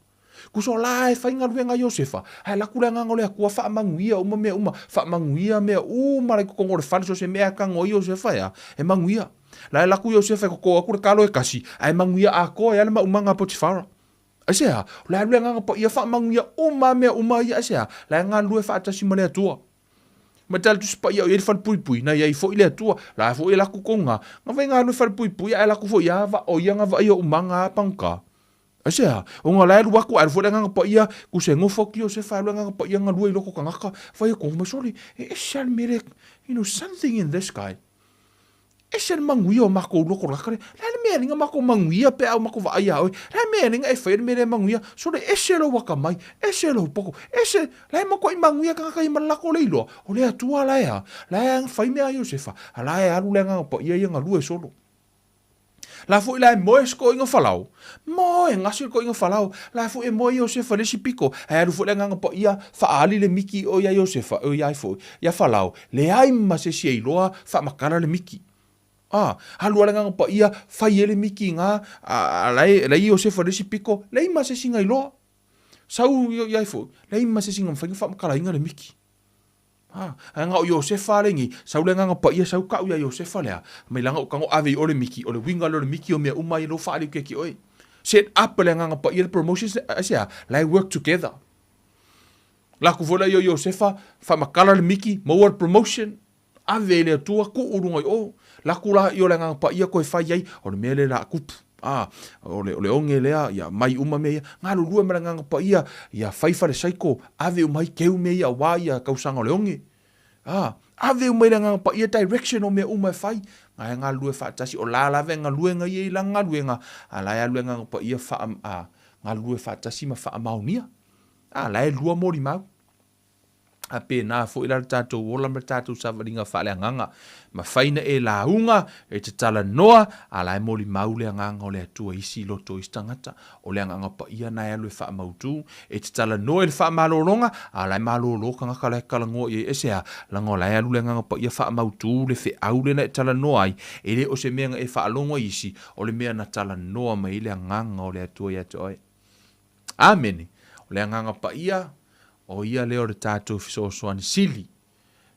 Kuso la e faigaluega Iosefa, ae laku le Agaga o le Atua faamanuia uma mea uma, faamanuia mea uma la i totonu o le fale, so o se mea e tago ai Iosefa ea, e manuia. La e laku Iosefa e toto atu le talo e tasi, ae manuia atoa ai lava le maumaga a Potifara. Aisea? O le alu le Agaga Paia faamanuia uma mea uma ia, aisea? La e galulue faatasi ma le Atua. Ma tala Tusi Paia o i ai le falepuipui, na i ai foi le Atua, la foi e laku kou na, na fai galulue falepuipui, ae laku foi a va o ia na vaai o umaga a paguta. Aisea? Ona la e alu atu, ae alu foi le Agaga Paia, kusa e nofo atu Iosefa, alu le Agaga Paia galue i loko tagata, fai atu, mai sole, e ese lava le mea lea, you know, something in this guy. Ese le manuia o makou loko tagata lea. Le a le mea e ala ai na makou manuia pe a ua makou vaai ia oe? Le a le mea e ala ai na e faia le mea lea e manuia? Sole, ese lou akamai, ese lou poto, ese, la e matuai manuia tagata ia ma le latou le iloa, o le Atua la e a, la e fai mea a Iosefa, a la e alu le Agaga Paia ia galue solo. La foi la e moe se toeaina Falao. Moe gasi le toeaina Falao. La foi e moe Iosefa i le isi pito. Ae alu foi le Agaga Paia faaali le miki o ia Iosefa, o ia ai foi, ia Falao. Leai ma se isi e iloa faamatala le miki. A, alu lava le Agaga Paia fai ai le miki ina, a, la e, la e Iosefa i le isi pito, leai ma se isi na iloa. Sau ia ai foi, leai ma se isi na mafai ona faamatalaina le miki. A, ae na o Iosefa lenei, sau le Agaga Paia, sau kau ia Iosefa lea, mai laga o tago ave i o le miki, o le uiga lea o le miki o mea uma ia lea ua faaliu ke ki oe. Set up e le Agaga Paia le promotion, aisea, la e work together. La aku foi lea i o Iosefa, faamatala le miki, maua le promotion, ave e le Atua, tuu luga i o. La aku la i o le Agaga Paia koe fai ai, o le mea lea la tupu. A, o le, o le oge lea, ia mai uma mea ia, galulue ma le Agaga Paia, ia fai fale saiko, ave uma ai keu mea ia aua ia tausaga o le oge. A, ave uma i le Agaga Paia direction o mea uma e fai. Na e galulue faatasi, o la lava e galue na ia i lana galuega, a la e alu le Agaga Paia faa, a, galulue faatasi ma faamaonia. A, la e lua molimau. A pēnā foi la le tatou ola ma le tatou savaliga faaleagaga. Mafai na e lauga, e te talanoa, a la e molimau le Agaga o le Atua i isi loto o isi tagata. O le Agaga Paia na e alu e faamautu. E te talanoa i le faamalologa, a la e malolo tagata la e talanoa i ai. Aisea? Leaga o la e alu le Agaga Paia faamautu le feau lea na e talanoa ai. E le o se mea na e faalogo ai isi, o le mea na talanoa mai ai le Agaga o le Atua ia te oe. Amene. O le Agaga Paia, o ia lea o le tatou fesoasoani sili.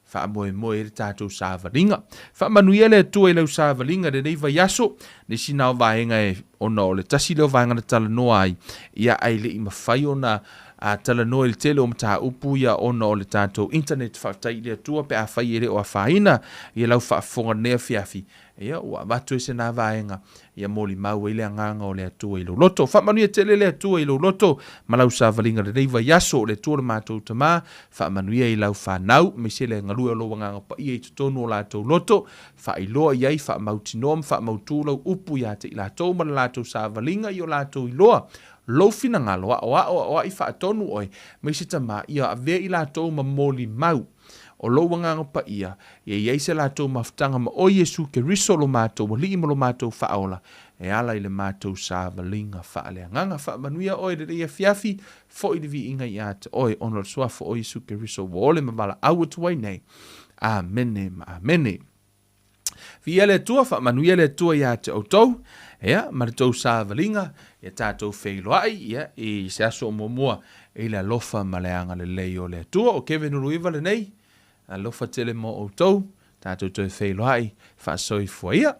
Faamoemoe ai le tatou savaliga. Faamanuia le Atua i lau savaliga i lenei vaiaso. Nisi na o vaega e, ona o le tasi lea o vaega na talanoa ai, ia ae le i mafai ona a talanoa i le tele o mataupu ia ona o le tatou internet. Faafetai i le Atua pe afai e le o afaina ia lau faafofoga i lenei afiafi. Ia, ua avatu ai se na vaega, ia molimau ai le Agaga o le Atua i lou loto. Faamanuia tele le Atua i lou loto ma lau savaliga lenei vaiaso. O le Atua lo matou Tama, faamanuia i lau fanau, aemaise le galue o lou Agaga Paia i totonu o latou loto. Faailoa i ai, faamautinoa ma faamautu lau upu ia te i latou ma le latou savaliga i o latou iloa lou finagalo, aoao, aoai faatonu oe, aemaise Tama, ia avea i latou ma molimau. O lou Agaga Paia, ia i ai se latou mafutaga ma oe Iesu Keriso lo matou Alii ma lo matou Faaola, e ala i le matou savaliga faaleagaga. Faamanuia oe i lenei afiafi, foi le viiga ia te oe, ona o le Suafa o Iesu Keriso ua ole ma valaau atu ai nei. Amene ma amene. Viia le Atua, faamanuia le Atua ia te outou, ia, ma le tou savaliga, ia tatou feiloai, ia, i se aso o muamua, i le alofa ma le agalelei o le Atua. O Kevin Uluiva lenei, alofa tele mo outou, tatou toe feiloai, faasoifua ia.